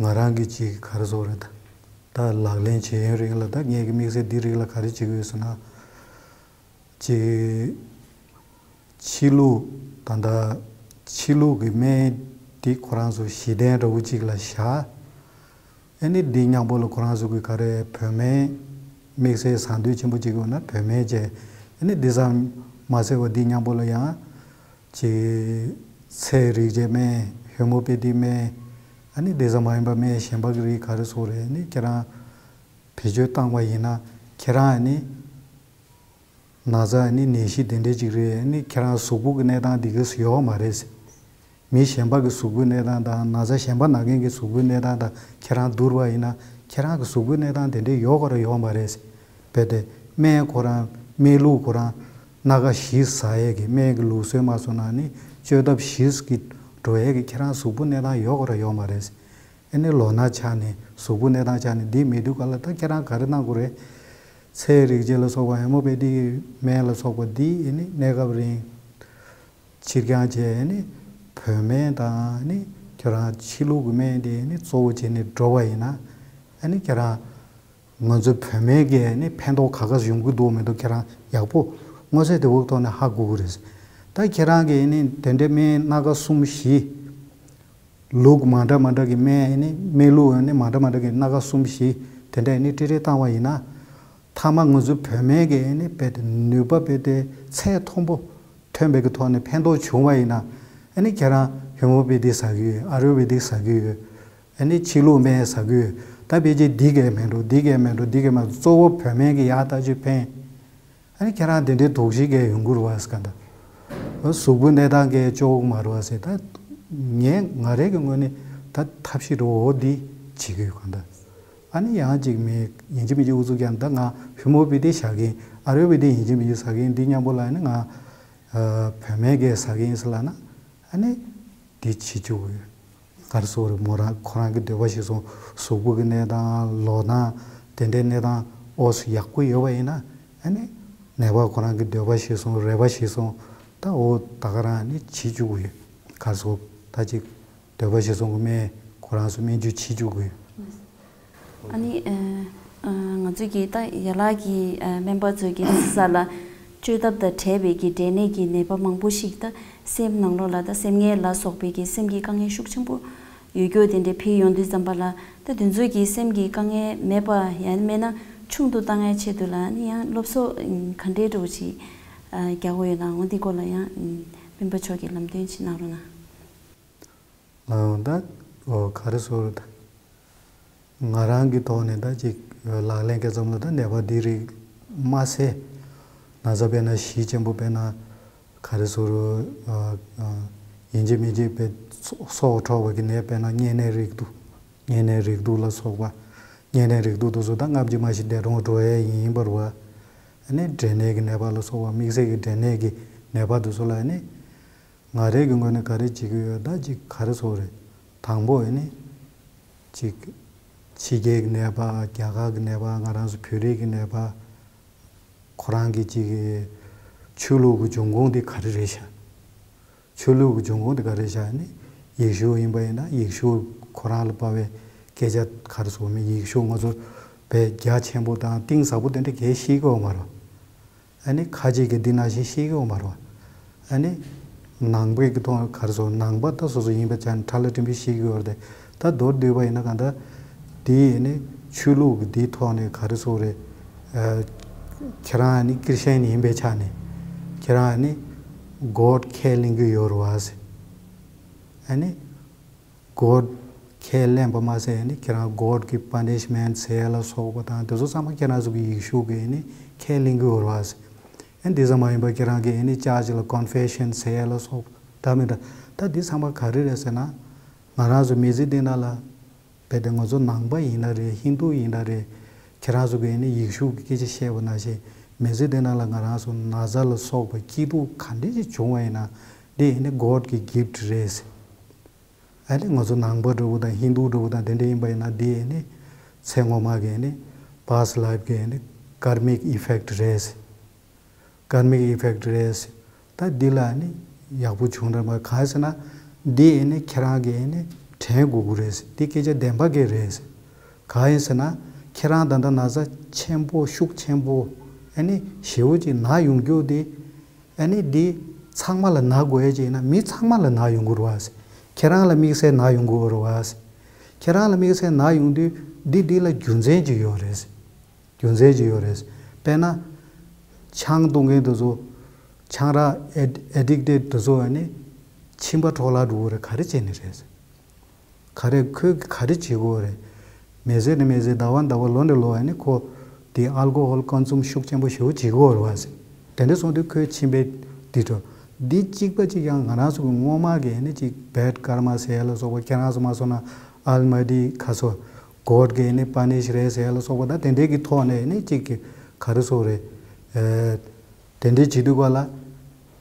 ང་རང་གི་ཅིག་ག་རེ་ཟེར་རེད། ད་ད་ལག་ལེན་བྱེད་ཡུན་རིང་ལ་ད་ངས་ཀྱི་དམིགས་བསལ་འདི་རིགས་ལ་ག་རེ་བྱེད་ཀྱི་ཡོད་ཟེར་ན། ཅིག་ཕྱི་ལུགས་ད་ད་ཕྱི་ལུགས་ཀྱི་སྨན་འདི་ཁོ་རང་ཚོ་གཞི་རྟེན་འདྲ་བོ་ཅིག་ལ་བཞག་ཨ་ནི་འདི་མཉམ་པོ་ལ་ཁོ་རང་ཚོ་གི་ག་རེ་བོད་སྨན་དམིགས་བསལ་ཟ་འདོད་ཆེན་པོ་ཅིག་ཡོད་ན་བོད་སྨན་བྱས། ཨ་ནི་འདི་ཙམ་མ་ཟད་པ་འདི་མཉམ་པོ་ལ་ཡང་། ཅིག་ཚེ་རིག་བྱེད་སྨན། ཧོ་མོ་པེ་ཐི་སྨན། ཨ་ནི་དེ་ཙམ་མ་ཡིན་པ་སྨན་གཞན་པ་གི་རིགས་ག་རེ་ཟེར་རེད། ཨ་ནི་ཁྱེད་རང་བེད་སྤྱོད་བཏང་བ་ཡིན་ན་ཁྱེད་རང་ཨ་ནི་ན་ཚ་ཨ་ནི་ནད་གཞི་དེ་འདྲས་ཅིག་རེད། ཨ་ནི་ཁྱེད་རང་གཟུགས་པོ་གི་གནས་སྟངས་འདི་ག་ཡོད་མ་རེད། མི་གཞན་པ་གི་གཟུགས་པོའི་གནས་སྟངས་དང་ན་ཚ་གཞན་པ་ན་མཁན་གྱི་གཟུགས་པོའི་གནས་སྟངས་དང་ཁྱེད་རང་བསྡུར་བ་ཡིན་ན་ཁྱེད་རང་གི་གཟུགས་པོའི་གནས་སྟངས་དེ་འདྲས་ཡོད་དགོས་ར་ཡོད་མ་རེད། རྦད་དེ་སྨན་ཁོ་རང་སྨན་ལུགས་ཁོ་རང་སྣ་ཁ་བཞི་ཟ་ཡས་ཀྱི་སྨན་གྱི་ལུགས་སྲོལ་མ་སོང་ན་ནི་བཅོས་ཐབས་བཞི་གི་འགྲོ་ཡས་ཀྱི་ཁྱེད་རང་གཟུགས་པོ་གནས་སྟངས་ཡོད་དགོས་ར་ཡོད་མ་རེད། ཨ་ནི་ལོ་ན་ཆགས་ནས་གཟུགས་པོ་གནས་སྟངས་ཆགས་ནས་འདི་མེད་དུས་ག་ལ་ད་ཁྱེད་རང་ག་རེ་གནང་དགོས་རེད། ཚེ་རིག་བྱེད་ལ་སོགས་པ་ཧོ་མོ་པེ་ཐི་སྨན་ལ་སོགས་པ་འདི་ཨ་ནི་གནས་སྐབས་རིང་ཕྱིར་འགྱངས་བྱས་ཨ་ནི་བོད་སྨན་དང་ཨ་ནི་ཁྱེད་རང་ཕྱི་ལུགས་ཀྱི་སྨན་དེ་ཨ་ནི་གཙོ་བོ་བྱས་ནས་འགྲོ་བ་ཡིན་ན། ཨ་ནི་ཁྱེད་རང་ང་ཚོ་བོད་སྨན་གྱིས་ཨ་ནི་ཕན་ཐོགས་ག་ག་ཡོང་གི་འདུག་མི་འདུག་ཁྱེད་རང་ཡག་པོ་མངོན་གསལ་དོད་པོའི་ཐོག་ནས་ཧ་གོ་གི་རེད། ད་ཁྱེད་རང་གིས་ཨ་ནི་དེ་འདྲའི་སྨན་སྣ་ཁ་གསུམ་བཞི། ལུགས་མ་འདྲ་མ་འདྲ་གི་སྨན་ཨ་ནི་སྨན་ལུགས་ཨ་ནི་མ་འདྲ་མ་འདྲ་གི་སྣ་ཁ་གསུམ་བཞི་དེ་འདྲ་ཨ་ནི་ཀྲི་ཀྲི་བཏང་བ་ཡིན་ན། མཐའ་མ་ང་ཚོ་བོད་སྨན་གྱི་ཨ་ནི་རྦད་དེ་ནུས་པ་རྦད་དེ་ཚད་མཐོན་པོ་ཐོན་པའི་གི་ཐོག་ནས་ཕན་ཐོགས་བྱུང་བ་ཡིན་ན། ཨ་ནི་ཁྱེད་རང་ཧོ་མོ་པེ་ཐི་ཟ་གི་ཡོད། ཨ་ཡུར་བེ་དིག་ཟ་གི་ཡོད། ཨ་ནི་ཕྱི་ལུགས་སྨན་ཟ་གི་ཡོད། ད་ཕལ་ཆེར་འདི་གས་མེད་འགྲོ་འདི་གས་མེད་འགྲོ་འདི་གས་མེད་འགྲོ་གཙོ་བོ་བོད་སྨན་གྱི་ཡག་ལྟ་ཅིག་ཕན། ཨ་ནི་ཁྱེད་རང་དེ་འདྲའི་དོགས་གཞི་གས་ཡོང་གི་རེད་བ་ཟེར་ག་འདྲ། གཟུགས་པོའི་གནས་སྟངས་གས་ལྕོགས་མ་རེད་བ་ཟེར། ད་ངས་ང་རའི་གི་ངོས་ནས་ད་ཐབས་ཤེས་འགྲོ་འོ་འདི་བྱེད་ཀྱི་ཡོད་ག་འདྲ། ཨ་ནི་ཡང་ཅིག་མི་ཡིན་གཅིག་མིན་གཅིག་ཨུ་ཚུགས་རྒྱབ་ད་ང་བུ་མོ་བི་དེ་བཞག་གིན་ཨ་རོ་བི་དེ་ཡིན་གཅིག་མིན་གཅིག་ཟ་གིན་འདི་མཉམ་པོ་ལ་ཨ་ནི་ང་བུད་མེད་ཀྱི་ཟ་གིན་ཟེར་ལ་ན་ཨ་ནི་འདི་བྱེད་བཅུག་གི་ཡོད། ག་རེ་ཟེར་རེད་མོ་རང་ཁོ་རང་གི་འདོད་པ་ཞིག་སོང་གཟུགས་པོ་གི་གནས་སྟངས་ལོ་ན་དེ་འདྲའི་གནས་སྟངས་ཨོ་སུ་ཡག་པོ་ཡོད་པ་ཡིན་ན་ཨ་ནི་ནད་པ་ཁོ་རང་གི་འདོད་པ་ཞིག་སོང་རེ་བ་ཞིག་སོང་ད་ཨོ་ད་ག་རང་ནི་བྱེད་བཅུག་གི་ཡོད། ག་རེ་ཟེར་ད་ཅིག་འདོད་པ་ཞིག་སོང་གི་སྨན་ཁོ་རང་ཚོ་སྨན་བཅོས་བྱེད་བཅུག་གི་ཡོད། ཨ་ནི་ཨ་ཨ་ང་ཚོས་ཀྱི་ད་ཡ་ལག་གི་ཨ་སྨན་པ་ཚོས་ཀྱི་ས་ལ་བཅོས་ཐབས་དང་བྲལ་བའི་གི་འབྲས་ནད་ཀྱི་ནད་པ་མང་པོ་ཞིག་ད་སེམས་ནང་ལོགས་ལ་ད་སེམས་ངལ་ལ་སོགས་པའི་གི་སེམས་ཀྱི་དཀའ་ངལ་ཤུགས་ཆེན་པོ་ཡོད་རྒྱུ་དེ་འདྲའི་འཕེལ་ཡོང་དུས་ཙམ་པ་ལ་ད་དེ་ཚོའི་གི་སེམས་ཀྱི་དཀའ་ངལ་མེད་པ་ཡང་མེད་ན་ཆུང་དུ་བཏང་ཡའི་ཆེད་དུ་ལ་ཨ་ནི་ཡང་སློབ་གསོ་ག་འདྲའི་འདྲ་བོ་ཞིག་ཨ་རྒྱག་དགོས་ཡོད་ན་འོ་འདི་སྐོར་ལ་ཡང་སྨན་པ་མཆོག་གིས་ལམ་སྟོན་ཅིག་གནང་རོགས་གནང་། ལའང་ད་ག་རེ་ཟེར་ད་ང་རང་གི་ཐོག་ནས་ད་ཅིག་ལག་ལེན་སྐལ་ཙམ་ལ་ད་ནད་པ་འདི་རིགས་མ་ཟད་ན་ཚ་དཔེར་ན་གཞི་ཆེན་པོ་དཔེར་ན་ག་རེ་ཟེར་ཡིན་གཅིག་མིན་གཅིག་དཔེ་སྲོག་འཕྲོག་པ་གི་ནད་དཔེར་ན་གཉན་ནད་རེག་དུག་གཉན་ནད་རེག་དུག་ལ་སོགས་པ་གཉན་ནད་རེག་དུག་དེ་ཚོ་ད་སྔ་ཕྱི་མ་ཤི་འདས་གྲོངས་འགྲོ་ཡས་ཡིན་པ་རེད་བ། ཨ་ནི་འབྲས་ནད་ཀྱི་ནད་པ་ལ་སོགས་པ་དམིགས་བསལ་གྱི་འབྲས་ནད་ཀྱི་ནད་པ་དེ་ཚོ་ལ་ཨ་ནི། ང་རའི་གི་ངོས་ནས་ག་རེ་བྱེད་ཀྱི་ཡོད་ད་ཅིག་ག་རེ་ཟེར་རེད། དང་པོ་ཨེ་ནི་ཅིག་ཕྱི་རྒྱལ་གྱི་ནད་པ་རྒྱ་གར་གྱི་ནད་པ་ང་རང་ཚོ་བོད་རིགས་ཀྱི་ནད་པ་ཁོ་རང་གི་ཅིག་ཆོས་ལུགས་ཀྱི་འབྱུང་ཁུངས་དེ་ག་རེ་རེད་ཤག་ཆོས་ལུགས་ཀྱི་འབྱུང་ཁུངས་དེ་ག་རེ་རེད་ཤག་ཨེ་ནི་ཡེ་ཤུ་ཡིན་པ་ཡིན་ན་ཡེ་ཤུ་ཁོ་རང་ལ་དཔག་པའི་སྐད་ཆ་ག་རེ་ཟེར་མི་ཡེ་ཤུ་ང་ཚོ་བས་རྒྱ་ཆེན་པོ་དང་གཏིང་ཟབ་པོ་དེ་འདྲ་གས་ཤེས་ཀྱི་ཡོད་མ་རེད། ཨ་ནི་ཁ་ཅིག་གིས་འདི་ནང་བཞིན་ཤེས་ཀྱི་ཡོད་མ་རེད་བ། ཨ་ནི་ནང་པའི་གི་ཐོག་ག་རེ་ཟེར་ནང་པ་ད་སོ་སོ་ཡིན་པ་ཅན་ཁྲ་ལ་ཀྲིམ་པའི་ཤེས་ཀྱི་ཡོད་རེད་དེ་ད་མདོར་བསྡུས་པ་ཡིན་ན་གང་ལྟར་དེ་ཨ་ནི་ཆོས་ལུགས་ཀྱི་འདིའི་ཐོག་ནས་ག་རེ་ཟེར་རེད། ཁྱེད་རང་ཨ་ནི་ཀིར་ཤན་ཡིན་པའི་ཆ་ནས་ཁྱེད་རང་ཨ་ནི་གོཌ་ཁས་ལེན་གྱི་ཡོད་རེད་བ། ཨ་ནི། གོཌ་ཁས་ལེན་པ་མ་ཟད་ནི་ཁྱེད་རང་གོཌ་ཀྱི་པ་ནི་ཤི་མེན་ཊི་ཟེར་ཡ་ལ་སོགས་པ་དང་དེ་ཚོ་ཚང་མ་ཁྱེད་རང་ཚོ་གི་ཡེ་ཤུ་གི་ནི་ཁས་ལེན་གྱི་ཡོད་རེད་བ། ཨེ་འདི་ཙམ་མ་ཡིན་པར་ཁྱེད་རང་གི་ནི་ཅར་ཅི་ལ་ཀོན་ཕེ་ཤན་ཟེར་ཡ་ལ་སོགས་པ་ད་མི་འདྲ་ད་འདི་ཚང་མ་ག་རེ་རེད་ཟེར་ན་ང་རང་ཚོ་མི་ཚེ་འདི་ནང་ལ་རྦད་དེ་ང་ཚོ་ནང་པ་ཡིན་ན་རེད་ཧིན་དུ་ཡིན་ན་རེད་ཁྱེད་རང་ཚོ་གི་ནི་ཡེ་ཤུ་གི་སྐད་ཆ་བཤད་པ་ནང་བཞིན་མི་ཚེ་འདི་ནང་ལ་ང་རང་ཚོ་ན་ཚ་ལ་སོགས་པ་སྐྱིད་སྡུག་ག་འདྲ་ཞིག་བྱུང་བ་ཡིན་ན་འདི་ནི་གོཌ་ཀྱི་གིཕ་ཊི་རེད། ཨ་ནི་ང་ཚོ་ནང་པ་འདྲ་བོ་དང་ཧིན་དུ་འདྲ་བོ་དང་དེ་འདྲ་ཡིན་པ་ཡིན་ན་འདི་ཨ་ནི་ཚེ་སྔོན་མ་གི་ཨ་ནི་past life གི་ཨ་ནི་karmic effect རེད། karmic effect རེད། ད་འདི་ལ་ཨ་ནི་ཡག་པོ་བྱུང་རེད་མ་གང་ཟེར་ན་འདི་ཨ་ནི་ཁྱེད་རང་གི་ཨ་ནི་དྲན་དགོས་ཀྱི་རེད། འདི་སྐད་ཆ་བདེན་པ་གི་རེད། གང་ཡིན་ཟེར་ན་ཁྱེད་རང་ད་ལྟ་ན་ཚ་ཆེན་པོ་ཤུགས་ཆེན་པོ་ཨ་ནི་ཞེ་པོ་ཅིག་ན་ཡོང་རྒྱུ་འདི། ཨ་ནི་འདི་ཚང་མ་ལ་ན་དགོས་ཡ་ཅིག་ཡིན་ན་མི་ཚང་མ་ལ་ན་ཡོང་གི་རེད་བ། ཁྱེད་རང་ལ་དམིགས་བསལ་ན་ཡོང་གི་རེད་བ། ཁྱེད་རང་ལ་དམིགས་བསལ་ན་ཡོང་དུས་འདི་འདི་ལ་རྒྱུ་མཚན་ཅིག་ཡོད་རེད། རྒྱུ་མཚན་ཅིག་ཡོད་རེད། དཔེར་ན། ཆང་འཐུང་མཁན་དེ་ཚོ་ཆང་རག་ཨེ་ཌིག་ཊེཌ་དེ་ཚོ་ཨ་ནི་མཆིན་པ་འཕྲོ་བརླག་འགྲོ་གི་རེད་ག་རེ་བྱས་ནས་རེད། ག་རེ་ཁོས་ག་རེ་བྱེད་དགོས་རེད། མི་ཚེ་ནས་མི་ཚེ་ཟླ་བ་ནས་ཟླ་བ་ལོ་ནས་ལོ་ཨ་ནི་ཁོ་དེ་ཨལ་ཀོ་ཧོལ་ཀོན་སུམ་ཤུགས་ཆེན་པོ་ཞེ་པོ་བྱེད་དགོས་རེད་བ། དེ་འདྲ་སོང་དུས་ཁོའི་མཆིན་པའི་འདི་འགྲོ། འདི་གཅིག་པ་གཅིག་ཡང་ང་རང་ཚོ་གི་སྔོན་མ་གི་ཨ་ནི་གཅིག་བེཌ་ཀར་མ་ཟེར་ཡ་ལ་སོགས་པ་ཁྱེད་རང་ཚོ་མ་སོང་ན་ཨལ་མ་ཌི་ཁ་སོ་གོཌ་གི་ཨ་ནི་པ་ནི་ཤི་རེད་ཟེར་ཡ་ལ་སོགས་པ་ད་དེ་འདྲའི་གི་ཐོག་ནས་ཨ་ནི་གཅིག་གི་ག་རེ་ཟེར་རེད། དེ་འདྲའི་བྱེད་དུས་ག་ལ།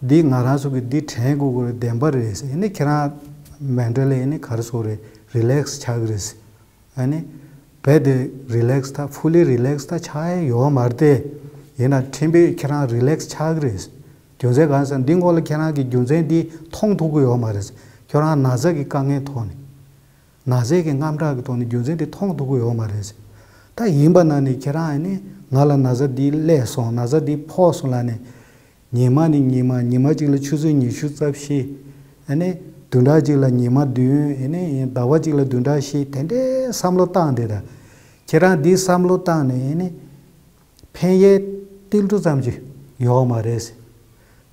འདི་ང་རང་ཚོ་གི་འདི་དྲན་དགོས་ཀྱི་རེད་བདེན་པ་རེད་ཟེར་ཨ་ནི་ཁྱེད་རང་མེན་ཊལ་ལི་ཨ་ནི་ག་རེ་ཟེར་རེད་རི་ལེག་སི་ཆགས་ཀྱི་རེད། ཨ་ནི་རྦད་དེ་རི་ལེག་སི་ད་ཕུ་ལི་རི་ལེག་སི་ད་ཆགས་ཡ་ཡོད་མ་རེད་དེ། ཡིན་ན་ཕྲན་བུ་ཁྱེད་རང་རི་ལེག་སི་ཆགས་ཀྱི་རེད། རྒྱུ་མཚན་གང་ཟེར་ན་འདི་སྔོན་ལ་ཁྱེད་རང་གི་རྒྱུ་མཚན་འདི་མཐོང་ཐུབ་ཀྱི་ཡོད་མ་རེད། ཁྱེད་རང་ན་ཚ་གི་དཀའ་ངལ་ཐོག་ནས། ན་ཚའི་གི་རྔམ་སྐྲག་གི་ཐོག་ནས་རྒྱུ་མཚན་དེ་མཐོང་ཐུབ་ཀྱི་ཡོད་མ་རེད། ད་ཡིན་པ་ན་ནི་ཁྱེད་རང་ཨ་ནི་ང་ལ་ན་ཚ་འདི་སླེབས་སོང་ན་ཚ་འདི་ཕོག་སོང་ལབ་ནས། ཉི་མ་ནས་ཉི་མ་ཉི་མ་གཅིག་ལ་ཆུ་ཚོད་ཉི་ཤུ་རྩ་བཞི། ཨ་ནི་བདུན་ཕྲག་གཅིག་ལ་ཉི་མ་བདུན་ཨ་ནི་ཟླ་བ་གཅིག་ལ་བདུན་ཕྲག་བཞི་དེ་འདྲའི་བསམ་བློ་བཏང་བསྡད་ད། ཁྱེད་རང་འདི་བསམ་བློ་བཏང་ནས་ཨ་ནི། ཕན་ཡས་ཏིལ་འབྲུ་ཙམ་གྱིས་ཡོད་མ་རེད།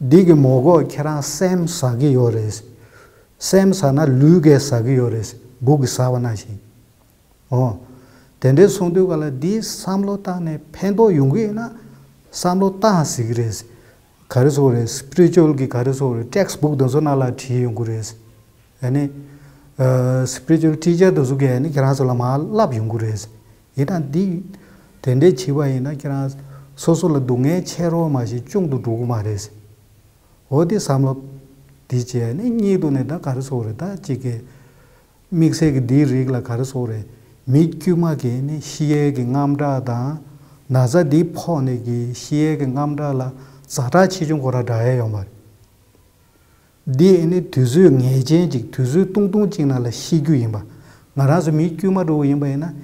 འདི་གི་མོ་གོ་ཁྱེད་རང་སེམས་ཟ་གི་ཡོད་རེད། སེམས་ཟ་ན་ལུས་ཀྱིས་ཟ་གི་ཡོད་རེད། འབུ་གི་ཟ་བ་ནང་བཞིན། འོ། དེ་འདྲའི་སོང་དུས་ག་ལ་འདི་བསམ་བློ་བཏང་ནས་ཕན་ཐོགས་ཡོང་གི་ཡོད་ན་བསམ་བློ་བཏང་ཟེར་གི་རེད། ག་རེ་ཟེར་རེད་སི་པི་རི་ཅུ་ཨལ་གི་ག་རེ་ཟེར་རེད་ཊེག་སི་བུག་དེ་ཚོ་ནང་ལ་བྲིས་ཡོང་གི་རེད། ཨ་ནི། སི་པི་རི་ཅུ་ཨལ་ཊི་ཅར་དེ་ཚོ་གིས་ཨ་ནི་ཁྱེད་རང་ཚོ་ལ་མར་བསླབ་ཡོང་གི་རེད། འདི་དང་འདི། དེ་འདྲས་བྱས་པ་ཡིན་ན་ཁྱེད་རང་སོ་སོ་ལ་སྡུག་བསྔལ་ཆེ་རུ་མ་ཞིག་ཆུང་དུ་འགྲོ་གི་མ་རེད། འོ་དེ་བསམ་བློ་འདི་བྱས་ནས་གཉིད་དུ་ནས་ད་ག་རེ་ཟེར་དགོས་རེད། ད་ཅིག་གི་དམིགས་བསལ་གྱི་འདིའི་རིགས་ལ་ག་རེ་ཟེར་དགོས་རེད། མི་དཀྱུས་མ་གིས་ནི་ཤི་ཡས་ཀྱི་དངངས་སྐྲག་དང་། ན་ཚ་འདི་ཕོག་ནས་ཀྱི་ཤི་ཡས་ཀྱི་དངངས་སྐྲག་ལ་ཛ་དྲག་ཆེ་ཆུང་ཁོ་རང་འདྲ་ཡས་ཡོད་མ་རེད། འདི་ཨེ་ནི་དུས་ཚོད་ངེས་ཅན་ཅིག་དུས་ཚོད་ཏུང་ཏུང་ཅིག་ནང་ལ་ཤི་རྒྱུ་ཡིན་པ། ང་རང་ཚོ་མི་དཀྱུས་མ་འདྲ་བོ་ཡིན་པ་ཡིན་ན།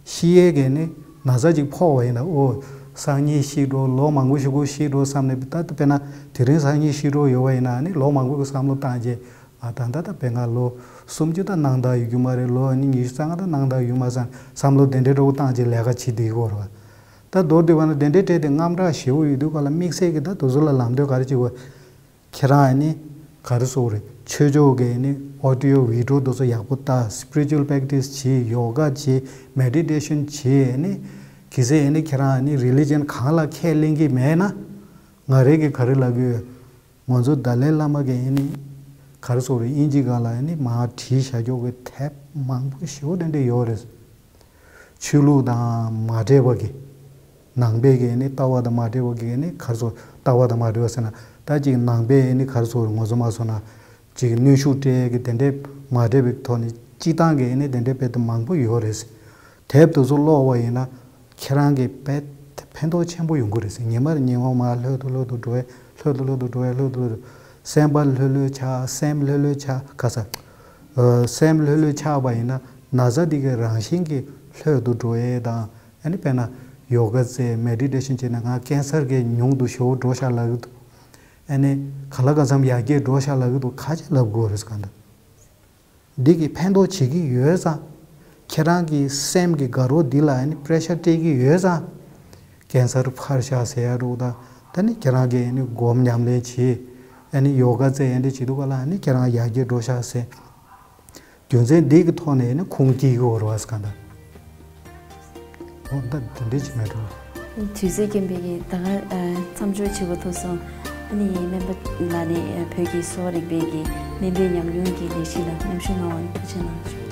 ཤི་ཡས་ཀྱི་ནི་ན་ཚ་ཅིག་ཕོག་པ་ཡིན་ན། ཨོ། སང་ཉིན་ཤི་འགྲོ། ལོ་མང་པོ་ཞིག་གོ་ཤི་འགྲོ་བསམ་ནས། ད་ལྟ་དཔེར་ན་དེ་རིང་སང་ཉིན་ཤི་འགྲོ་ཡོད་པ་ཡིན་ན་ནི། ལོ་མང་པོ་གི་བསམ་བློ་བཏང་རྗེས། ཨ། ད་ལྟ་ད་དཔེར་ན་ལོ་སུམ་ཅུ་ད་གནང་ད་ཡོད་རྒྱུ་མ་རེད། ལོ་ནི་ཉི་ཤུ་རྩ་ལྔ་ད་གནང་ད་ཡོད་མ་བསམ། བསམ་བློ་དེ་འདྲའི་འདྲ་བོ་བཏང་རྗེས་ལས་ཀ་བྱེད་བསྡད་ཀྱི་ཡོད་རེད་པ། ད་མདོར་བསྡུས་པ་ན་དེ་འདྲའི་གྲས་དེ་དངངས་སྐྲག་ཞེ་པོ་ཡོད་དུས་ག་ལ་དམིགས་བསལ་གྱི་ད་དེ་ཚོ་ལ་ལམ་སྟོན་ག་རེ་བྱེད་དགོས། ཁྱེད་རང་ཨ་ནི་ག་རེ་ཟེར་དགོས་རེད། ཆོས་ཕྱོགས་ཀྱི་ཨ་ནི་audio video དེ་ཚོ་ཡག་པོ་ལྟ། spiritual practice བྱེད། ཡོ་ག་བྱེད། meditation བྱེད། ཨ་ནི་གལ་སྲིད་ཨ་ནི་ཁྱེད་རང་ཨ་ནི་religion གང་ལ་ཁས་ལེན་གྱི་མེད་ན། ང་རང་གིས་ག་རེ་ལབ་ཀྱི་ཡོད། ང་ཚོ་ཏཱ་ལའི་བླ་མ་གིས་ཨ་ནི་ག་རེ་ཟེར་དགོས་རེད། དབྱིན་ཇི་སྒང་ལ་ཨ་ནི་མར་བྲིས་བཞག་ཀྱོག་གི་དེབ་མང་པོ་ཞེ་པོ་དེ་འདྲ་ཡོད་རེད། ཆོས་ལུགས་དང་མ་འདྲེས་པ་གི། ནང་པའི་གི་ནི་ལྟ་བ་དང་མ་འདྲེས་པ་གི་ནི་ག་རེ་ཟེར། ལྟ་བ་དང་མ་འདྲེས་པ་ཟེར་ན། ད་ཅིག་ནང་པའི་ནི་ག་རེ་ཟེར། ང་ཚོ་མ་སོང་ན་ཅིག་གནོན་ཤུགས་སྤྲད་གི་དེ་འདྲའི་མ་འདྲེས་པའི་ཐོག་ནས་སྤྱི་བཏང་གི་ནི་དེ་འདྲའི་དཔེ་དེབ་མང་པོ་ཡོད་རེད། དེབ་དེ་ཚོ་ཀློག་པ་ཡིན་ན་ཁྱེད་རང་གི་དཔེ་ཕན་ཐོགས་ཆེན་པོ་ཡོང་གི་རེད་ཟེར། ཉི་མ་རེ་ཉི་མ་མར་ལྷོད་དུ་ལྷོད་དུ་འགྲོ་བས། ལྷོད་དུ་ལྷོད་དུ་འགྲོ་བས། ལྷོད་དུ་ལྷོད་དུ། སེམས་པ་ལྷོད་ལྷོད་ཆགས། སེམས་ལྷོད་ལྷོད་ཆགས། ག་ས། ཨ། སེམས་ལྷོད་ལྷོད་ཆགས་པ་ཡིན་ན་ན་ཚ་འདི་གི་རང་བཞིན་གྱིས་ལྷོད་དུ་འགྲོ་ཡས་དང་། ཨ་ནི་དཔེར་ན་ཡོ་ག་རྩེ། མེ་ཌི་ཊེ་ཤན་བྱས་ན་ང་ཀན་སར་གྱི་ཉུང་དུ་ཞེ་པོ་འགྲོ་ཤག་ལབ་ཀྱི་འདུག་ཨ་ནི་གང་ལ་གང་འཚམ་ཡར་རྒྱས་འགྲོ་ཤག་ལབ་ཀྱི་འདུག་ཁ་ཆེ་ལབ་དགོས་རེད་གང་ལྟར། འདི་གིས་ཕན་ཐོགས་བྱེད་ཀྱི་ཡོད་ཙང་། ཁྱེད་རང་གི་སེམས་ཀྱི་དགའ་རོགས་འདི་ལ་ཨ་ནི་པེ་རེ་ཤར་སྤྲད་ཀྱི་ཡོད་ཙང་། ཀན་སར་ཕར་བཞག་ཟེར་ཡ་འདྲ་བོ་དང་། ད་ནི་ཁྱེད་རང་གིས་ཨ་ནི་སྒོམ་ཉམས་ལེན་བྱེད། ཨ་ནི་ཡོ་ག་རྩེ་ཡ་འདི་བྱེད་དུས་ག་ལ་ཨ་ནི་ཁྱེད་རང་ཡར་རྒྱས་འགྲོ་ཤག་ཟེར། རྒྱུ་མཚན་འདི་གི་ཐོག་ནས་ཨ་ནི་ཁུངས་སྐྱེལ་གྱི་ཡོད་རེད་པ་གང་ལྟར། འོ་ད་དེ་འདྲས་ཅིག་མེད་འགྲོ། དུས་ཚོད་རྐྱེན་པས་ཀྱི་ད་ག་ཨ་མཚམས་འཇོག་བྱེད་དགོས་ཐུག་སོང་། ཨ་ནི་སྨན་པ་ལགས་ནས་ཨ་བོད་ཀྱི་གསོ་བ་རིག་པའི་གི་སྨན་པའི་ཉམས་མྱོང་གི་ལས་གཞི་ལ་མཉམ་ཞུགས་གནང་བར་ཐུགས་རྗེ་གནང་།